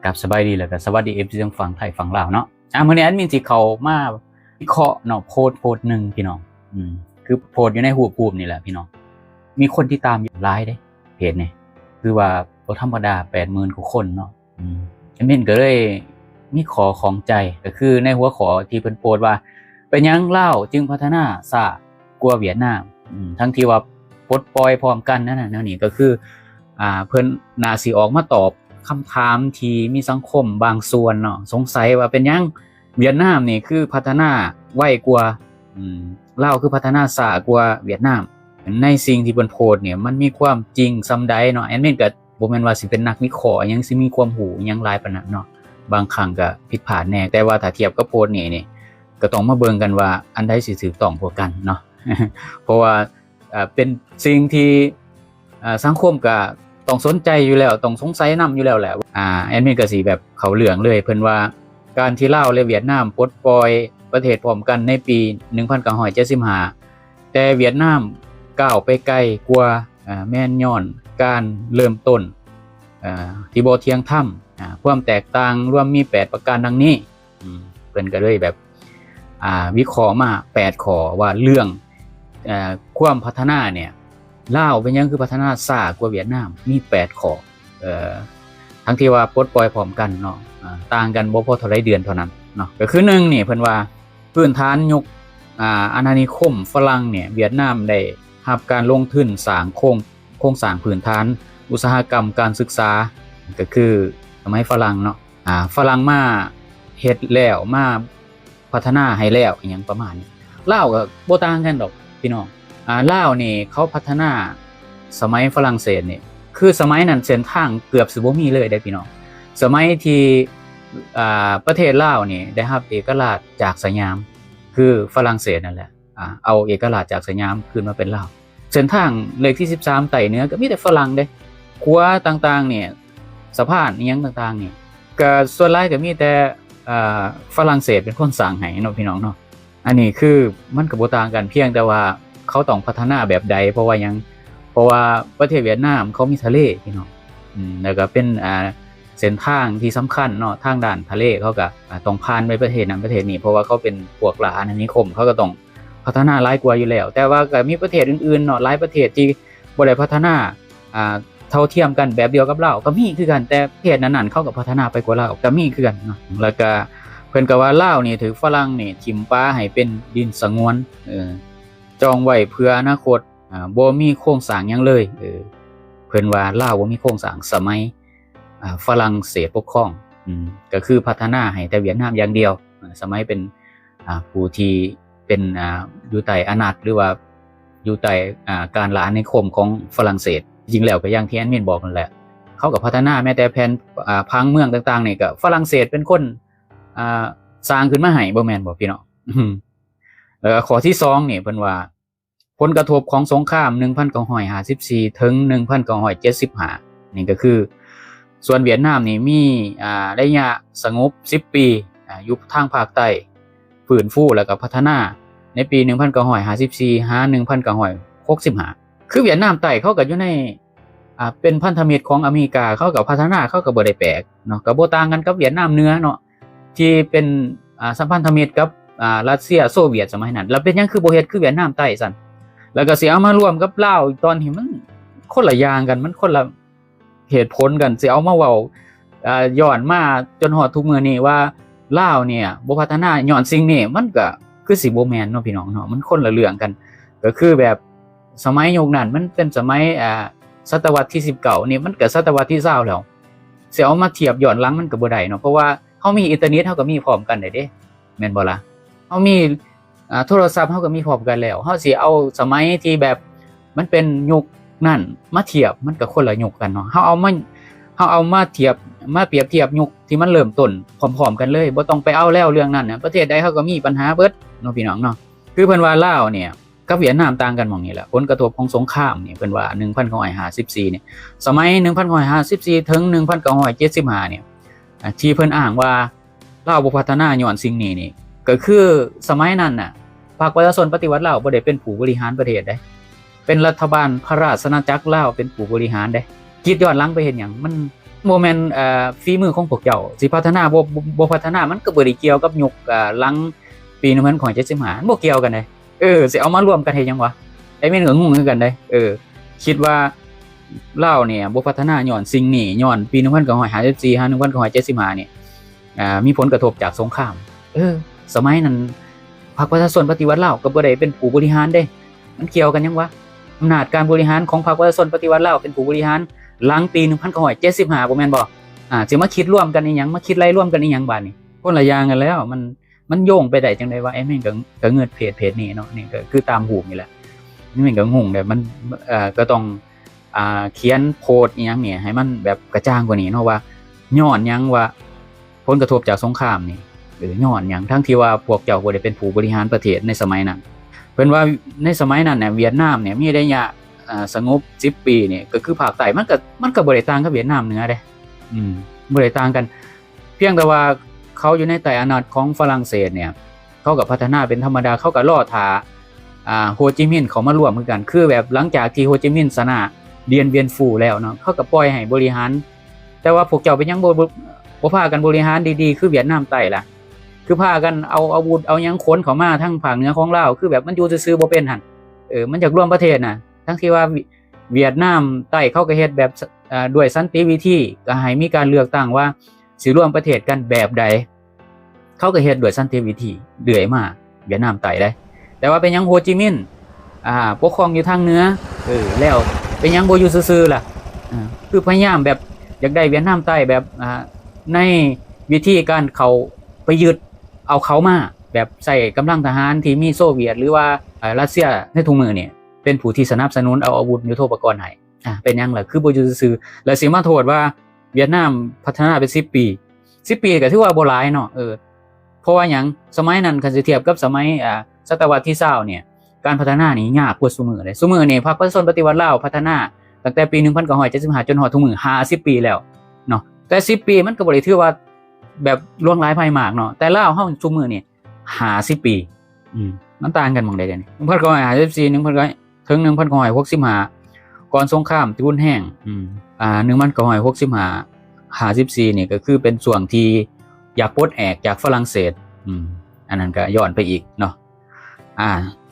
ครับ สบายดี แล้วก็สวัสดี เอฟซี ทางฝั่งไทยฝั่งลาวเนาะ อ่า มื้อนี้แอดมินสิเข้ามาวิเคราะห์เนาะ โพสต์โพสต์หนึ่งพี่น้อง อืม คือโพสต์อยู่ในฮูปฮูปนี่แหละพี่น้อง มีคนติดตามอยู่หลายเด้ เพจนี้ คือว่าบ่ธรรมดา แปดหมื่นกว่าคนเนาะ อืม แอดมินก็เลยมีข้อข้องใจ ก็คือในหัวข้อที่เพิ่นโพสต์ว่า เป็นหยังลาวจึงพัฒนาช้ากว่าเวียดนาม อืม ทั้งที่ว่าปลดปล่อยพร้อมกันนั่นน่ะ แนวนี้ก็คือ อ่า เพิ่นน่าสิออกมาตอบคำถามที่มีสังคมบางส่วนเนาะ สงสัยว่าเป็นหยังเวียดนามนี่คือพัฒนาไวกว่า อืม ลาวคือพัฒนาช้ากว่าเวียดนาม ในสิ่งที่เพิ่นโพสต์เนี่ย มันมีความจริงส่ำใดเนาะ แอดมินก็บ่แม่นว่าสิเป็นนักวิเคราะห์อิหยัง สิมีความรู้อิหยังหลายปานนั้นเนาะ บางครั้งก็ผิดพลาดแหน่ แต่ว่าถ้าเทียบกับโพสต์นี้นี่ ก็ต้องมาเบิ่งกันว่าอันใดสิถูกต้องกว่ากันเนาะ เพราะว่า เอ่อ เป็นสิ่งที่ เอ่อ สังคมก็ต้องสนใจอยู่แล้ว ต้องสงสัยนำอยู่แล้วแหละ อ่า แอดมินก็สิแบบเข้าเรื่องเลย เพิ่นว่า การที่ลาวและเวียดนามปลดปล่อยประเทศพร้อมกันในปีหนึ่งพันเก้าร้อยเจ็ดสิบห้า แต่เวียดนามก้าวไปไกลกว่า อ่า แม่นย้อนการเริ่มต้น อ่า ที่บ่เที่ยงธรรม อ่า ความแตกต่างรวมมีแปดประการดังนี้ อืม เพิ่นก็เลยแบบ อ่า วิเคราะห์มาแปดข้อว่าเรื่อง เอ่อ ความพัฒนาเนี่ย ลาวเป็นหยังคือพัฒนาช้ากว่าเวียดนาม มีแปดข้อ เอ่อ ทั้งที่ว่าปลดปล่อยพร้อมกันเนาะ อ่า ต่างกันบ่พอเท่าใดเดือนเท่านั้นเนาะ ก็คือหนึ่งนี่เพิ่นว่า พื้นฐานยุค อ่า อาณานิคมฝรั่งเนี่ย เวียดนามได้รับการลงทุนสร้างโครง โครงสร้างพื้นฐานอุตสาหกรรมการศึกษา ก็คือสมัยฝรั่งเนาะ อ่า ฝรั่งมาเฮ็ดแล้ว มาพัฒนาให้แล้วอิหยังประมาณนี้ ลาวก็บ่ต่างกันดอกพี่น้อง อ่า ลาวนี่เขาพัฒนาสมัยฝรั่งเศสนี่ คือสมัยนั้นเส้นทางเกือบสิบ่มีเลยเด้พี่น้อง สมัยที่ อ่า ประเทศลาวนี่ได้รับเอกราชจากสยาม คือฝรั่งเศสนั่นแหละ อ่า เอาเอกราชจากสยามคืนมาเป็นลาว เส้นทางเลขที่สิบสามไต้เหนือก็มีแต่ฝรั่งเด้ ขัวต่างๆเนี่ย สะพานอิหยังต่างๆนี่ ก็ส่วนหลายก็มีแต่ อ่า ฝรั่งเศสเป็นคนสร้างให้เนาะพี่น้องเนาะ อันนี้คือมันก็บ่ต่างกัน เพียงแต่ว่าเขาต้องพัฒนาแบบใด เพราะว่าหยัง เพราะว่าประเทศเวียดนามเขามีทะเลพี่น้อง อืม แล้วก็เป็น อ่า เส้นทางที่สำคัญเนาะ ทางด้านทะเลเขาก็ อ่า ต้องผ่านไปประเทศนั้นประเทศนี้ เพราะว่าเขาเป็นพวกล่าอาณานิคม เขาก็ต้องพัฒนาหลายกว่าอยู่แล้ว แต่ว่าก็มีประเทศอื่นๆเนาะ หลายประเทศที่บ่ได้พัฒนา อ่า เท่าเทียมกันแบบเดียวกับลาวก็มีคือกัน แต่ประเทศนั้นๆเขาก็พัฒนาไปกว่าลาวก็มีคือกันเนาะ แล้วก็เพิ่นก็ว่าลาวนี่ถูกฝรั่งนี่ถิ่มปาให้เป็นดินสงวน เออ จองไว้เพื่ออนาคต อ่า บ่มีโครงสร้างหยังเลย เออ เพิ่นว่าลาวบ่มีโครงสร้างสมัย อ่า ฝรั่งเศสปกครอง อืม ก็คือพัฒนาให้แต่เวียดนามอย่างเดียว อ่า สมัยเป็น อ่า ผู้ที่เป็น อ่า อยู่ใต้อานัต หรือว่าอยู่ใต้ อ่า การล่าอาณานิคมของฝรั่งเศส จริงๆแล้วก็อย่างที่แอดมินบอกนั่นแหละ เขาก็พัฒนาแม้แต่แผน อ่า ผังเมืองต่างๆนี่ก็ฝรั่งเศสเป็นคน อ่า สร้างขึ้นมาให้ บ่แม่นบ่พี่น้อง แล้วก็ข้อที่สองนี่เพิ่นว่า ผลกระทบของสงครามหนึ่งพันเก้าร้อยห้าสิบสี่ถึงหนึ่งพันเก้าร้อยเจ็ดสิบห้า นี่ก็คือ ส่วนเวียดนามนี่มี อ่า ระยะสงบสิบปี อ่า อยู่ทางภาคใต้ ฟื้นฟูแล้วก็พัฒนาในปีหนึ่งพันเก้าร้อยห้าสิบสี่หาหนึ่งพันเก้าร้อยหกสิบห้า คือเวียดนามใต้เขาก็อยู่ใน อ่า เป็นพันธมิตรของอเมริกา เขาก็พัฒนา เขาก็บ่ได้แปลกเนาะ ก็บ่ต่างกันกับเวียดนามเหนือเนาะ ที่เป็น อ่า สัมพันธมิตรกับ อ่า รัสเซีย โซเวียตสมัยนั้น แล้วเป็นหยังคือบ่เฮ็ดคือเวียดนามใต้ซั่น แล้วก็สิเอามารวมกับลาวตอนนี้มันคนละอย่างกัน มันคนละเหตุผลกัน สิเอามาเว้า อ่า ย้อนมาจนฮอดทุกมื้อนี้ว่าลาวเนี่ยบ่พัฒนาย้อนสิ่งนี้ มันก็คือสิบ่แม่นเนาะพี่น้องเนาะ มันคนละเรื่องกัน ก็คือแบบสมัยยุคนั้นมันเป็นสมัย อ่า ศตวรรษที่สิบเก้า นี่มันก็ศตวรรษที่ซาวแล้ว สิเอามาเทียบย้อนหลังมันก็บ่ได้เนาะ เพราะว่าเฮามีอินเทอร์เน็ต เฮาก็มีพร้อมกันได้เด้ แม่นบ่ล่ะ เฮามี อ่า โทรศัพท์ เฮาก็มีพร้อมกันแล้ว เฮาสิเอาสมัยที่แบบมันเป็นยุคนั้นมาเทียบ มันก็คนละยุคกันเนาะ เฮาเอามา เฮาเอามาเทียบ มาเปรียบเทียบยุคที่มันเริ่มต้นพร้อมๆกันเลย บ่ต้องไปเอาแล้วเรื่องนั้นนะ ประเทศใดเขาก็มีปัญหาเบิดเนาะพี่น้องเนาะ คือเพิ่นว่าลาวเนี่ย กับเวียดนามต่างกันหม่องนี้แหละ ผลกระทบของสงครามนี่ เพิ่นว่าหนึ่งพันเก้าร้อยห้าสิบสี่นี่ สมัยหนึ่งพันเก้าร้อยห้าสิบสี่ถึงหนึ่งพันเก้าร้อยเจ็ดสิบห้านี่ อ่า ที่เพิ่นอ้างว่าลาวบ่พัฒนาย้อนสิ่งนี้นี่ ก็คือสมัยนั้นน่ะ พรรคประชาชนปฏิวัติลาวบ่ได้เป็นผู้บริหารประเทศเด้ เป็นรัฐบาลพระราชอาณาจักรลาวเป็นผู้บริหารเด้ คิดย้อนหลังไปเฮ็ดหยัง มัน ບໍ່ແມ່ນ ເອີ ຝີມືຂອງພວກເຈົ້າ ຊິພັດທະນາ ບໍ່ ບໍ່ ບໍ່ພັດທະນາ ມັນກໍບໍ່ໄດ້ກ່ຽວກັບຍຸກ ເອີ ຫຼັງປີໜຶ່ງພັນເກົ້າຮ້ອຍເຈັດສິບຫ້າ ມັນບໍ່ກ່ຽວກັນເດ້. ເອີ ຊິເອົາມາລວມກັນເຮັດຫຍັງວະ? ແອດມິນກໍງົງຄືກັນເດ້. ເອີ ຄິດວ່າລາວນີ້ບໍ່ພັດທະນາຍ້ອນສິ່ງນີ້ ຍ້ອນປີໜຶ່ງພັນເກົ້າຮ້ອຍຫ້າສິບສີ່ຫາໜຶ່ງພັນເກົ້າຮ້ອຍເຈັດສິບຫ້ານີ້ ອ່າ ມີຜົນກະທົບຈາກສົງຄາມ. ເອີ ສະໄໝນັ້ນ ພັກປະຊາຊົນປະຕິວັດລາວກໍບໍ່ໄດ້ເປັນຜູ້ບໍລິຫານເດ້. ມັນກ່ຽວກັນຫຍັງວະ? ອຳນາດການບໍລິຫານຂອງພັກປະຊາຊົນປະຕິວັດລາວເປັນຜູ້ບໍລິຫານຫຼັງປີໜຶ່ງພັນເກົ້າຮ້ອຍເຈັດສິບຫ້າ ບໍ່ແມ່ນບໍ່? ອ່າ ຊິມາຄິດລວມກັນອີຫຍັງ? ມາຄິດໄລ່ລວມກັນອີຫຍັງບາດນີ້? ຄົນລະຢ່າງກັນແລ້ວ. ມັນ ມັນໂຍງໄປໄດ້ຈັ່ງໃດວະ? ແອດມິນກໍ ກໍເງີດເພຈ ເພຈນີ້ເນາະ ນີ້ກໍຄືຕາມຮູບນີ້ແຫຼະ. ແອດມິນກໍງົງແຫຼະ ມັນ ເອີ ກໍຕ້ອງ ອ່າ ຂຽນໂພສອີ່ຫຍັງນີ້ໃຫ້ມັນແບບກະຈ່າງກວ່ານີ້ເນາະ ວ່າຍ້ອນຫຍັງວ່າຜົນກະທົບຈາກສົງຄາມນີ້ ຫຼື ຍ້ອນຫຍັງ ທັງທີ່ວ່າພວກເຈົ້າບໍ່ໄດ້ເປັນຜູ້ບໍລິຫານປະເທດໃນສະໄໝນັ້ນ. ເພິ່ນວ່າໃນສະໄໝນັ້ນນະ ຫວຽດນາມນີ້ມີໄລຍະ ອ່າ ສະຫງົບສິບປີນີ້ ກໍຄືພາກໃຕ້ ມັນກໍ ມັນກໍບໍ່ໄດ້ຕ່າງກັບຫວຽດນາມເໜືອເດ້. ອືມ ບໍ່ໄດ້ຕ່າງກັນ ພຽງແຕ່ວ່າເຂົາຢູ່ໃນໃຕ້ອຳນາດຂອງຝຣັ່ງເສດນີ້ ເຂົາກໍພັດທະນາເປັນທຳມະດາ ເຂົາກໍລໍຖ້າ ອ່າ ໂຮຈິມິນເຂົ້າມາລວມຄືກັນ. ຄືແບບຫຼັງຈາກທີ່ໂຮຈິມິນຊະນະດຽນວຽນຟູແລ້ວເນາະ ເຂົາກໍປ່ອຍໃຫ້ບໍລິຫານ. ແຕ່ວ່າພວກເຈົ້າເປັນຫຍັງບໍ່ ບໍ່ ບໍ່ພາກັນບໍລິຫານດີໆ ຄືຫວຽດນາມໃຕ້ລະ? ຄືພາກັນເອົາອາວຸດເອົາຫຍັງຂົນເຂົ້າມາທາງພາກເໜືອຂອງລາວ ຄືແບບມັນຢູ່ຊື່ໆບໍ່ເປັນຫັ້ນ. ເອີ ມັນຢາກລວມປະເທດນະ ທັງທີ່ວ່າຫວຽດນາມໃຕ້ເຂົາກໍເຮັດແບບ ເອີ ດ້ວຍສັນຕິວິທີ ກໍໃຫ້ມີການເລືອກຕັ້ງວ່າ ຊິລວມປະເທດກັນແບບໃດ ເຂົາກໍເຮັດດ້ວຍສັນຕິວິທີເລື້ອຍມາ ຫວຽດນາມໃຕ້ເດ້. ແຕ່ວ່າເປັນຫຍັງໂຮຈິມິນ ອ່າ ປົກຄອງຢູ່ທາງເໜືອ ເອີ ແລ້ວເປັນຫຍັງບໍ່ຢູ່ຊື່ໆລະ? ເອີ ຄືພະຍາຍາມແບບຢາກໄດ້ຫວຽດນາມໃຕ້ແບບ ອ່າ ໃນວິທີການເຂົ້າໄປຍຶດເອົາເຂົາມາ ແບບໃຊ້ກຳລັງທະຫານທີ່ມີໂຊວຽດ ຫຼືວ່າ ເອີ ຣັດເຊຍໃນທຸກມື້ນີ້ ເປັນຜູ້ທີ່ສະໜັບສະໜູນເອົາອາວຸດຍຸດໂທປະກອນໃຫ້. ອ່າ ເປັນຫຍັງລະ ຄືບໍ່ຢູ່ຊື່ໆ ແລ້ວຊິມາໂທດວ່າຫວຽດນາມພັດທະນາເປັນສິບປີ ສິບປີກໍຖືວ່າບໍ່ຫຼາຍເນາະ. ເອີ ເພາະວ່າຫຍັງ? ສະໄໝນັ້ນ ຄັນຊິທຽບກັບສະໄໝ ອ່າ ສະຕະວັດທີຊາວນີ້ ການພັດທະນານີ້ຍາກກວ່າຊຸມື້ເດ້. ຊຸມື້ນີ້ພັກປະຊາຊົນປະຕິວັດລາວພັດທະນາຕັ້ງແຕ່ປີໜຶ່ງພັນເກົ້າຮ້ອຍເຈັດສິບຫ້າ ຈົນຮອດທຸກມື້ ຫ້າສິບປີແລ້ວເນາະ. ແຕ່ສິບປີມັນກໍບໍ່ໄດ້ຖືວ່າແບບຫຼວງຫຼາຍໄພມາກເນາະ. ແຕ່ລາວເຮົາຊຸມື້ນີ້ຫ້າສິບປີ ອືມ ມັນຕ່າງກັນໝ່ອງໃດເດນີ້? ໜຶ່ງພັນເກົ້າຮ້ອຍຫ້າສິບສີ່ ໜຶ່ງພັນເກົ້າຮ້ອຍ ເຖິງໜຶ່ງພັນເກົ້າຮ້ອຍຫົກສິບຫ້າ ກ່ອນສົງຄາມທີ່ຮຸນແຮງ ອືມ ອ່າ ໜຶ່ງພັນເກົ້າຮ້ອຍຫົກສິບຫ້າ ຫ້າສິບສີ່ນີ້ ກໍຄືເປັນຊ່ວງທີ່ຢາກປົດແອກຈາກຝຣັ່ງເສດ ອືມ ອັນນັ້ນກໍຍ້ອນໄປອີກເນາະ. ອ່າ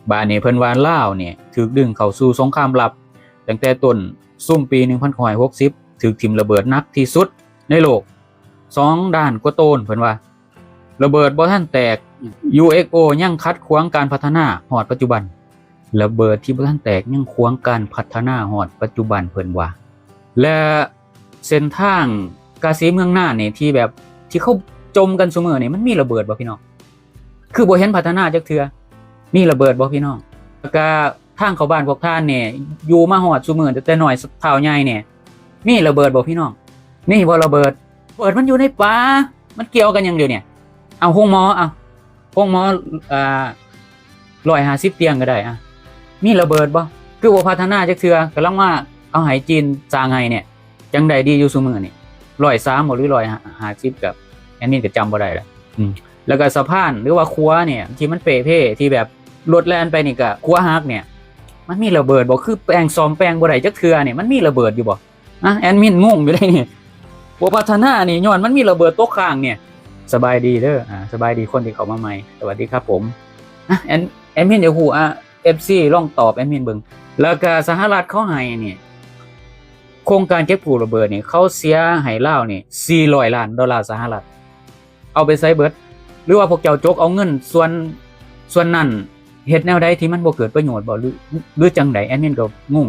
ບາດນີ້ເພິ່ນວ່າລາວນີ້ຖືກດຶງເຂົ້າສູ່ສົງຄາມລັບຕັ້ງແຕ່ຕົ້ນຊຸມປີໜຶ່ງພັນເກົ້າຮ້ອຍຫົກສິບ ຖືກຖິ້ມລະເບີດໜັກທີ່ສຸດໃນໂລກ ສອງລ້ານກວ່າໂຕນ ເພິ່ນວ່າ ລະເບີດບໍ່ທັນແຕກ ຢູເອັຟໂອ ຍັງຂັດຂວາງການພັດທະນາຮອດປັດຈຸບັນ. ລະເບີດທີ່ບໍ່ທັນແຕກຍັງຂວາງການພັດທະນາຮອດປັດຈຸບັນ ເພິ່ນວ່າ. ແລະ ເສັ້ນທາງກາສີເມືອງນານນີ້ ທີ່ແບບ ທີ່ເຂົາຈົ່ມກັນຊຸມື້ນີ້ ມັນມີລະເບີດບໍ່ພີ່ນ້ອງ? ຄືບໍ່ເຫັນພັດທະນາຈັກເທື່ອ. ມີລະເບີດບໍ່ພີ່ນ້ອງ? ແລ້ວກະທາງເຂົ້າບ້ານພວກທ່ານນີ້ ຢູ່ມາຮອດຊຸມື້ ຕັ້ງແຕ່ນ້ອຍເຖົ້າໃຫຍ່ນີ້ ມີລະເບີດບໍ່ພີ່ນ້ອງ? ມີບໍ່ລະເບີດ? ລະເບີດມັນຢູ່ໃນປ່າ ມັນກ່ຽວກັນຫຍັງດຽວນີ້? ເອົາ ໂຮງໝໍ ເອົາ ໂຮງໝໍ ອ່າ ຮ້ອຍຫ້າສິບຕຽງກໍໄດ້ ອ່າ ມີລະເບີດບໍ່? ຄືບໍ່ພັດທະນາຈັກເທື່ອ ກຳລັງມາເອົາໃຫ້ຈີນສ້າງໃຫ້ນີ້ ຈັ່ງໄດ້ດີຢູ່ຊຸມື້ນີ້ ຮ້ອຍສາມບໍ່ ຫຼື ຮ້ອຍຫ້າສິບ ກໍແອດມິນກໍຈຳບໍ່ໄດ້ລະ. ອືມ ແລ້ວກໍສະພານ ຫຼືວ່າຂົວນີ້ ທີ່ມັນເປ່ເພ ທີ່ແບບລົດແລ່ນໄປນີ້ກໍຂົວຫັກນີ້ ມັນມີລະເບີດບໍ່? ຄືແປງ ສ້ອມແປງບໍ່ໄດ້ຈັກເທື່ອນີ້ ມັນມີລະເບີດຢູ່ບໍ່? ອ່ະ ແອດມິນງົງຢູ່ເດ້ນີ້ ບໍ່ພັດທະນານີ້ ຍ້ອນມັນມີລະເບີດຕົກຄ້າງນີ້. ສະບາຍດີເດີ ອ່າ ສະບາຍດີຄົນທີ່ເຂົ້າມາໃໝ່ ສະຫວັດດີຄັບຜົມ. ອ່ະ ແອດ ແອດມິນຢາກຮູ້ ອ່າ ເອັຟຊີ ລອງຕອບແອດມິນເບິ່ງ. ແລ້ວກະສະຫະລັດເຂົາໃຫ້ນີ້ ໂຄງການເກັບກູ້ລະເບີດນີ້ ເຂົາເສຍໃຫ້ລາວນີ້ ສີ່ຮ້ອຍລ້ານໂດລາສະຫະລັດ. ເອົາໄປໃສເບິດ? ຫຼືວ່າພວກເຈົ້າຈົກເອົາເງິນສ່ວນ ສ່ວນນັ້ນ ເຮັດແນວໃດທີ່ມັນບໍ່ເກີດປະໂຫຍດບໍ່ ຫຼື ຫຼືຈັ່ງໃດ? ແອດມິນກໍງົງ.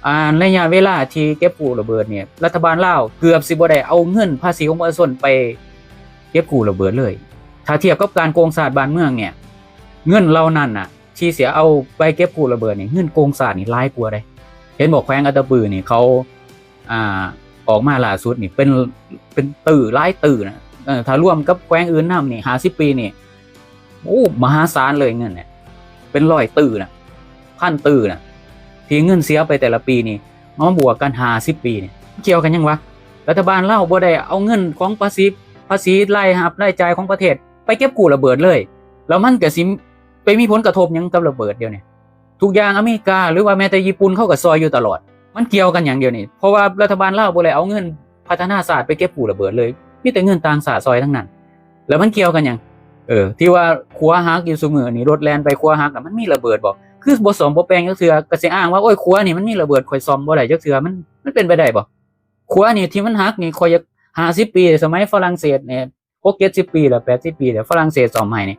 ອ່າ ໄລຍະເວລາທີ່ເກັບກູ້ລະເບີດນີ້ ລັດຖະບານລາວເກືອບຊິບໍ່ໄດ້ເອົາເງິນພາສີຂອງປະຊາຊົນໄປເກັບກູ້ລະເບີດເລີຍ. ຖ້າທຽບກັບການໂກງຊາດບ້ານເມືອງນີ້ ເງິນເຫຼົ່ານັ້ນນະ ທີ່ຊິເອົາໄປເກັບກູ້ລະເບີດນີ້ ເງິນໂກງຊາດນີ້ຫຼາຍກວ່າເດ້. ເຫັນບໍ່ ແຂວງອັດຕະປືນີ້ ເຂົາ ອ່າ ອອກມາລ່າສຸດນີ້ເປັນ ເປັນຕື້ ຫຼາຍຕື້ນະ. ເອີ ຖ້າລວມກັບແຂວງອື່ນນຳນີ້ ຫ້າສິບປີນີ້ ໂອ້ ມະຫາສານເລີຍເງິນນີ້ ເປັນຮ້ອຍຕື້ນະ ພັນຕື້ນະ ທີ່ເງິນເສຍໄປແຕ່ລະປີນີ້ ມາບວກກັນຫ້າສິບປີນີ້ ກ່ຽວກັນຫຍັງວະ? ລັດຖະບານລາວບໍ່ໄດ້ເອົາເງິນຂອງພາສີ ພາສີລາຍຮັບລາຍຈ່າຍຂອງປະເທດ ໄປເກັບກູ້ລະເບີດເລີຍ ແລ້ວມັນກໍຊິໄປມີຜົນກະທົບຫຍັງກັບລະເບີດດຽວນີ້? ທຸກຢ່າງອາເມລິກາ ຫຼືວ່າແມ້ແຕ່ຍີ່ປຸ່ນ ເຂົາກໍຊ່ອຍຢູ່ຕະຫຼອດ. ມັນກ່ຽວກັນຫຍັງດຽວນີ້? ເພາະວ່າລັດຖະບານລາວບໍ່ໄດ້ເອົາເງິນ ພັດທະນາຊາດໄປເກັບກູ້ລະເບີດເລີຍ ມີແຕ່ເງິນຕ່າງຊາດຊ່ອຍທັງນັ້ນ. ແລ້ວມັນກ່ຽວກັນຫຍັງ? ເອີ ທີ່ວ່າຂົວຫັກຢູ່ຊຸມື້ນີ້ ລົດແລ່ນໄປຂົວຫັກນະ ມັນມີລະເບີດບໍ່? ຄືບໍ່ສ້ອມບໍ່ແປງຈັກເທື່ອ ກໍຊິອ້າງວ່າ ໂອ້ຍ ຂົວນີ້ມັນມີລະເບີດ ຂ້ອຍສ້ອມບໍ່ໄດ້ຈັກເທື່ອ. ມັນ ມັນເປັນໄປໄດ້ບໍ່? ຂົວນີ້ທີ່ມັນຫັກນີ້ ຂ້ອຍຢາກ ຫ້າສິບປີ ສະໄໝຝຣັ່ງເສດນີ້ ຫົກເຈັດສິບປີແລ້ວ ແປດສິບປີແລ້ວ ຝຣັ່ງເສດສ້ອມໃຫ້ນີ້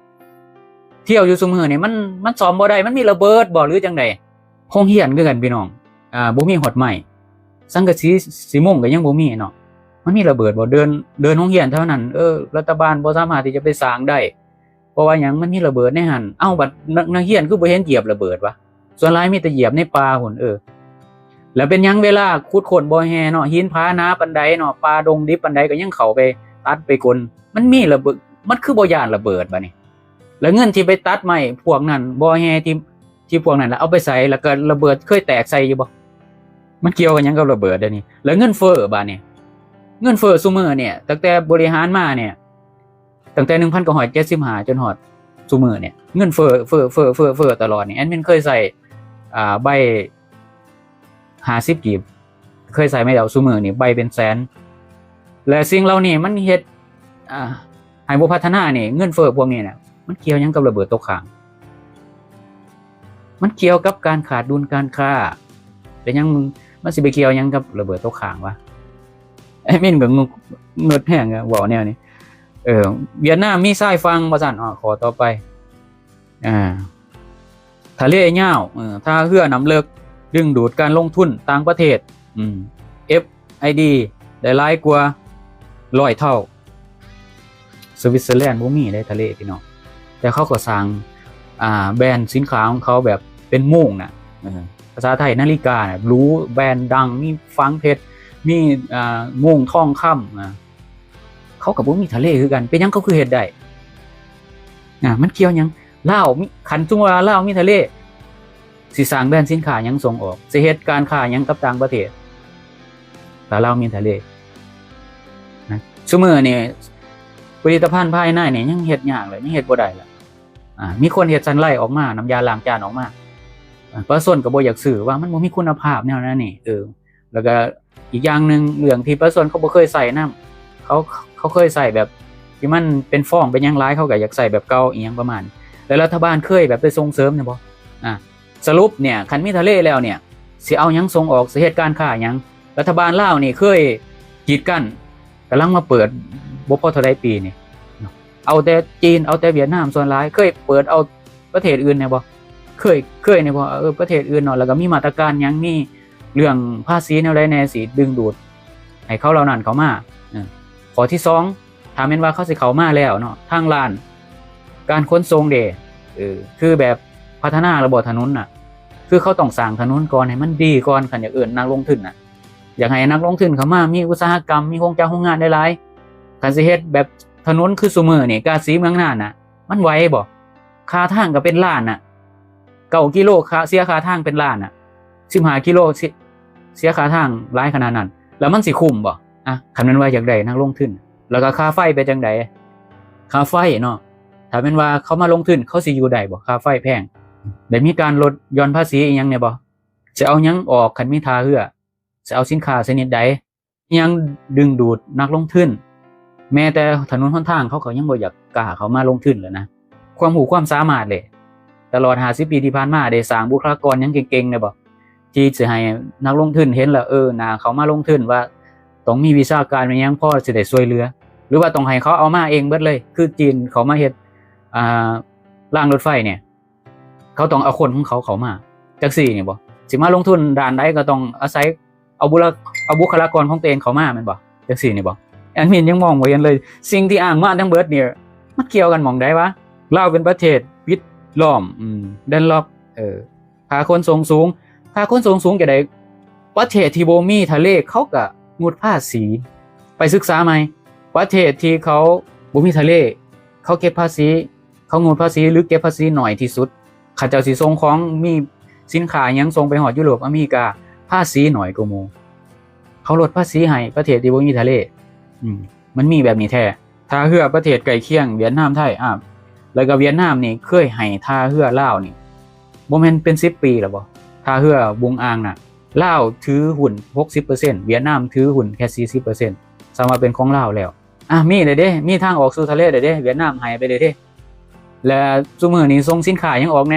ທ່ຽວຢູ່ຊຸມື້ນີ້ ມັນ ມັນສ້ອມບໍ່ໄດ້ ມັນມີລະເບີດບໍ່ ຫຼືຈັ່ງໃດ? ໂຮງຮຽນຄືກັນພີ່ນ້ອງ ອ່າ ບໍ່ມີຮອດໄມ້ ສັງກະສີສີມຸງກໍຍັງບໍ່ມີເນາະ ມັນມີລະເບີດບໍ່? ເດີ່ນ ເດີ່ນໂຮງຮຽນເທົ່ານັ້ນ ເອີ ລັດຖະບານບໍ່ສາມາດທີ່ຈະໄປສ້າງໄດ້ ເພາະວ່າຫຍັງ? ມັນມີລະເບີດໃນຫັ້ນ. ເອົ້າ ບັດ ນັກ ນັກຮຽນຄືບໍ່ເຫັນຢຽບລະເບີດວະ? ສ່ວນຫຼາຍມີແຕ່ຢຽບໃນປ່າພຸ້ນ ເອີ ແລ້ວເປັນຫຍັງເວລາຂຸດຄົ້ນບໍ່ແຮ່ເນາະ ຫີນຜາໜາປານໃດເນາະ ປ່າດົງດິບປານໃດ ກໍຍັງເຂົ້າໄປຕັດໄປກົນ ມັນມີລະເບີດ ມັນຄືບໍ່ຢ້ານລະເບີດບາດນີ້? ແລ້ວເງິນທີ່ໄປຕັດໄມ້ພວກນັ້ນ ບໍ່ແຮ່ທີ່ ທີ່ພວກນັ້ນລະເອົາໄປໃສ? ແລ້ວກໍລະເບີດເຄີຍແຕກໃສ່ຢູ່ບໍ່? ມັນກ່ຽວກັນຫຍັງກັບລະເບີດດຽວນີ້? ແລ້ວເງິນເຟີ້ບາດນີ້ ເງິນເຟີ້ຊຸມື້ນີ້ ຕັ້ງແຕ່ບໍລິຫານມານີ້ ຕັ້ງແຕ່ໜຶ່ງພັນເກົ້າຮ້ອຍເຈັດສິບຫ້າ ຈົນຮອດຊຸມື້ນີ້ ເງິນເຟີ້ ເຟີ້ ເຟີ້ ເຟີ້ ເຟີ້ຕະຫຼອດນີ້. ແອດມິນເຄີຍໃຊ້ ອ່າ ໃບຫ້າສິບກີບ ເຄີຍໃຊ້ມາແລ້ວ ຊຸມື້ນີ້ໃບເປັນແສນ ແລະ ສິ່ງເຫຼົ່ານີ້ມັນເຮັດ ອ່າ ໃຫ້ບໍ່ພັດທະນານີ້ ເງິນເຟີ້ພວກນີ້ນະ ມັນກ່ຽວຫຍັງກັບລະເບີດຕົກຄ້າງ? ມັນກ່ຽວກັບການຂາດດຸນການຄ້າ ເປັນຫຍັງມັນຊິໄປກ່ຽວຫຍັງກັບລະເບີດຕົກຄ້າງວະ? ແອດມິນກໍງຶດແຮງເວົ້າແນວນີ້. ເອີ ຫວຽດນາມມີຊາຍຝັ່ງວ່າຊັ້ນ. ອໍ ຂໍ້ຕໍ່ໄປ ອ່າ ທະເລຍາວ ເອີ ທ່າເຮືອນ້ຳເລິກ ດຶງດູດການລົງທຶນຕ່າງປະເທດ ອືມ ເອັຟໄອດີ ໄດ້ຫຼາຍກວ່າຮ້ອຍເທົ່າ. ສະວິດເຊີແລນບໍ່ມີເດ້ທະເລພີ່ນ້ອງ ແຕ່ເຂົາກໍສ້າງ ອ່າ ແບຣນສິນຄ້າຂອງເຂົາແບບເປັນໂມງນະ ເອີ ພາສາໄທນາລິການະ ຫຼູ ແບຣນດັງ ມີຝັງເພັດ ມີ ອ່າ ໂມງທອງຄຳ ອ່າ ເຂົາກໍບໍ່ມີທະເລຄືກັນ ເປັນຫຍັງເຂົາຄືເຮັດໄດ້? ອ່າ ມັນກ່ຽວຫຍັງ? ລາວມີ ຄັນສົມມຸດວ່າລາວມີທະເລ ຊິສ້າງແບຣນສິນຄ້າຫຍັງສົ່ງອອກ? ຊິເຮັດການຄ້າຫຍັງກັບຕ່າງປະເທດ ຖ້າລາວມີທະເລນະ? ຊຸມື້ນີ້ຜະລິດຕະພັນພາຍໃນນີ້ຍັງເຮັດຍາກເລີຍ ຍັງເຮັດບໍ່ໄດ້ລະ. ອ່າ ມີຄົນເຮັດສັນໄລອອກມາ ນ້ຳຢາລ້າງຈານອອກມາ ອ່າ ປະຊາຊົນກໍບໍ່ຢາກຊື້ ວ່າມັນບໍ່ມີຄຸນນະພາບແນວນັ້ນນີ້ ເອີ ແລ້ວກໍອີກຢ່າງໜຶ່ງ ເລື່ອງທີ່ປະຊາຊົນເຂົາບໍ່ເຄີຍໃຊ້ນຳ ເຂົາ ເຂົາເຄີຍໃຊ້ແບບທີ່ມັນເປັນຟອງເປັນຫຍັງຫຼາຍ ເຂົາກໍຢາກໃຊ້ແບບເກົ່າ ອີ່ຫຍັງປະມານນີ້ ແລ້ວລັດຖະບານເຄີຍແບບໄປສົ່ງເສີມແນວບໍ່? ອ່າ ສະຫຼຸບເນີ້ຍ ຄັນມີທະເລແລ້ວເນີ້ຍ ຊິເອົາຫຍັງສົ່ງອອກ? ຊິເຮັດການຄ້າຫຍັງ? ລັດຖະບານລາວນີ້ເຄີຍກີດກັ້ນ ກຳລັງມາເປີດບໍ່ພໍເທົ່າໃດປີນີ້ ເອົາແຕ່ຈີນ ເອົາແຕ່ຫວຽດນາມສ່ວນຫຼາຍ ເຄີຍເປີດເອົາປະເທດອື່ນແດ່ບໍ່? ເຄີຍ ເຄີຍແດ່ບໍ່? ເອີ ປະເທດອື່ນເນາະ ແລ້ວກໍມີມາດຕະການຫຍັງ ມີເລື່ອງພາສີແນວໃດແດ່ ຊິດຶງດູດໃຫ້ເຂົາເຫຼົ່ານັ້ນເຂົ້າມາ. ເອີ ຂໍ້ທີສອງ ຖ້າແມ່ນວ່າເຂົາຊິເຂົ້າມາແລ້ວເນາະ ທາງດ້ານການຂົນສົ່ງເດ ເອີ ຄືແບບພັດທະນາລະບໍ່ຖະໜົນນະ? ຄືເຂົາຕ້ອງສ້າງຖະໜົນກ່ອນ ໃຫ້ມັນດີກ່ອນ ຄັນຢາກເອີ້ນນັກລົງທຶນນະ ຢາກໃຫ້ນັກລົງທຶນເຂົ້າມາ ມີອຸດສາຫະກຳ ມີໂຮງຈັກໂຮງງານຫຼາຍໆ. ຄັນຊິເຮັດແບບຖະໜົນຄືຊຸມື້ນີ້ ກາສີເມືອງນານນະ ມັນໄຫວບໍ່? ຄ່າທາງກໍເປັນລ້ານນະ ເກົ້າກິໂລ ຄ່າ ເສຍຄ່າທາງເປັນລ້ານນະ ສິບຫ້າກິໂລ ເສຍ ເສຍຄ່າທາງຫຼາຍຂະໜາດນັ້ນ ແລ້ວມັນຊິຄຸ້ມບໍ່? ອະ ຄັນແມ່ນວ່າຢາກໄດ້ນັກລົງທຶນ ແລ້ວກໍຄ່າໄຟເປັນຈັ່ງໃດ? ຄ່າໄຟເນາະ ຖ້າແມ່ນວ່າເຂົາມາລົງທຶນ ເຂົາຊິຢູ່ໄດ້ບໍ່? ຄ່າໄຟແພງ ໄດ້ມີການລົດຢ່ອນພາສີອີ່ຫຍັງແດ່ບໍ່? ຊິເອົາຫຍັງອອກ ຄັນມີທ່າເຮືອ? ຊິເອົາສິນຄ້າຊະນິດໃດ? ຍັງດຶງດູດນັກລົງທຶນ ແມ້ແຕ່ຖະໜົນຫົນທາງ ເຂົາກໍຍັງບໍ່ຢາກກ້າເຂົ້າມາລົງທຶນແລ້ວນະ. ຄວາມຮູ້ຄວາມສາມາດເດ ຕະຫຼອດຫ້າສິບປີທີ່ຜ່ານມາ ໄດ້ສ້າງບຸກຄະລາກອນຫຍັງເກັ່ງໆແດ່ບໍ່ ທີ່ຊິໃຫ້ນັກລົງທຶນເຫັນແລ້ວ ເອີ ໜ້າເຂົ້າມາລົງທຶນ ວ່າຕ້ອງມີວິຊາການແມ່ນຫຍັງ ພໍຊິໄດ້ຊ່ວຍເຫຼືອ ຫຼືວ່າຕ້ອງໃຫ້ເຂົາເອົາມາເອງເບິດເລີຍ ຄືຈີນເຂົາມາເຮັດ ອ່າ ລາງລົດໄຟນີ້ ເຂົາຕ້ອງເອົາຄົນຂອງເຂົາເຂົ້າມາ ຈັ່ງຊີ້ນີ້ບໍ່? ຊິມາລົງທຶນດ້ານໃດກໍຕ້ອງອາໄສເອົາບຸລະ ເອົາບຸກຄະລາກອນຂອງຕົວເອງເຂົ້າມາແມ່ນບໍ່? ຈັ່ງຊີ້ນີ້ບໍ່? ແອດມິນຍັງມອງບໍ່ເຫັນເລີຍ ສິ່ງທີ່ອ້າງມາທັງເບິດນີ້ ມັນກ່ຽວກັນໝ່ອງໃດວະ? ລາວເປັນປະເທດປິດລ້ອມ ອືມ landlock ເອີ ຄ່າຂົນສົ່ງສູງ ຄ່າຂົນສົ່ງສູງຈັ່ງໃດ? ປະເທດທີ່ບໍ່ມີທະເລ ເຂົາກໍງົດພາສີ. ໄປສຶກສາໃໝ່ ປະເທດທີ່ເຂົາບໍ່ມີທະເລ ເຂົາເກັບພາສີ ເຂົາງົດພາສີ ຫຼື ເກັບພາສີໜ້ອຍທີ່ສຸດ. ເຂົາເຈົ້າຊິສົ່ງຂອງ ມີສິນຄ້າຫຍັງສົ່ງໄປຮອດຢູໂຣບ ອາເມລິກາ ພາສີໜ້ອຍກວ່າໝູ່ ເຂົາລົດພາສີໃຫ້ປະເທດທີ່ບໍ່ມີທະເລ. ອືມ ມັນມີແບບນີ້ແທ້. ທ່າເຮືອປະເທດໃກ້ຄຽງ ຫວຽດນາມ ໄທ ອາ ແລ້ວກໍຫວຽດນາມນີ້ເຄີຍໃຫ້ທ່າເຮືອລາວນີ້ ບໍ່ແມ່ນເປັນສິບປີແລ້ວບໍ່? ທ່າເຮືອບຸງອ່າງນະ ລາວຖືຫຸ້ນຫົກສິບເປີເຊັນ ຫວຽດນາມຖືຫຸ້ນແຄ່ສີ່ສິບເປີເຊັນ ສ່ຳວ່າເປັນຂອງລາວແລ້ວ. ອ່ະ ມີແລ້ວເດ້ ມີທາງອອກສູ່ທະເລແລ້ວເດ້ ຫວຽດນາມໃຫ້ໄປແລ້ວເດ້. ແລະ ຊຸມື້ນີ້ສົ່ງສິນຄ້າຫຍັງອອກແດ່?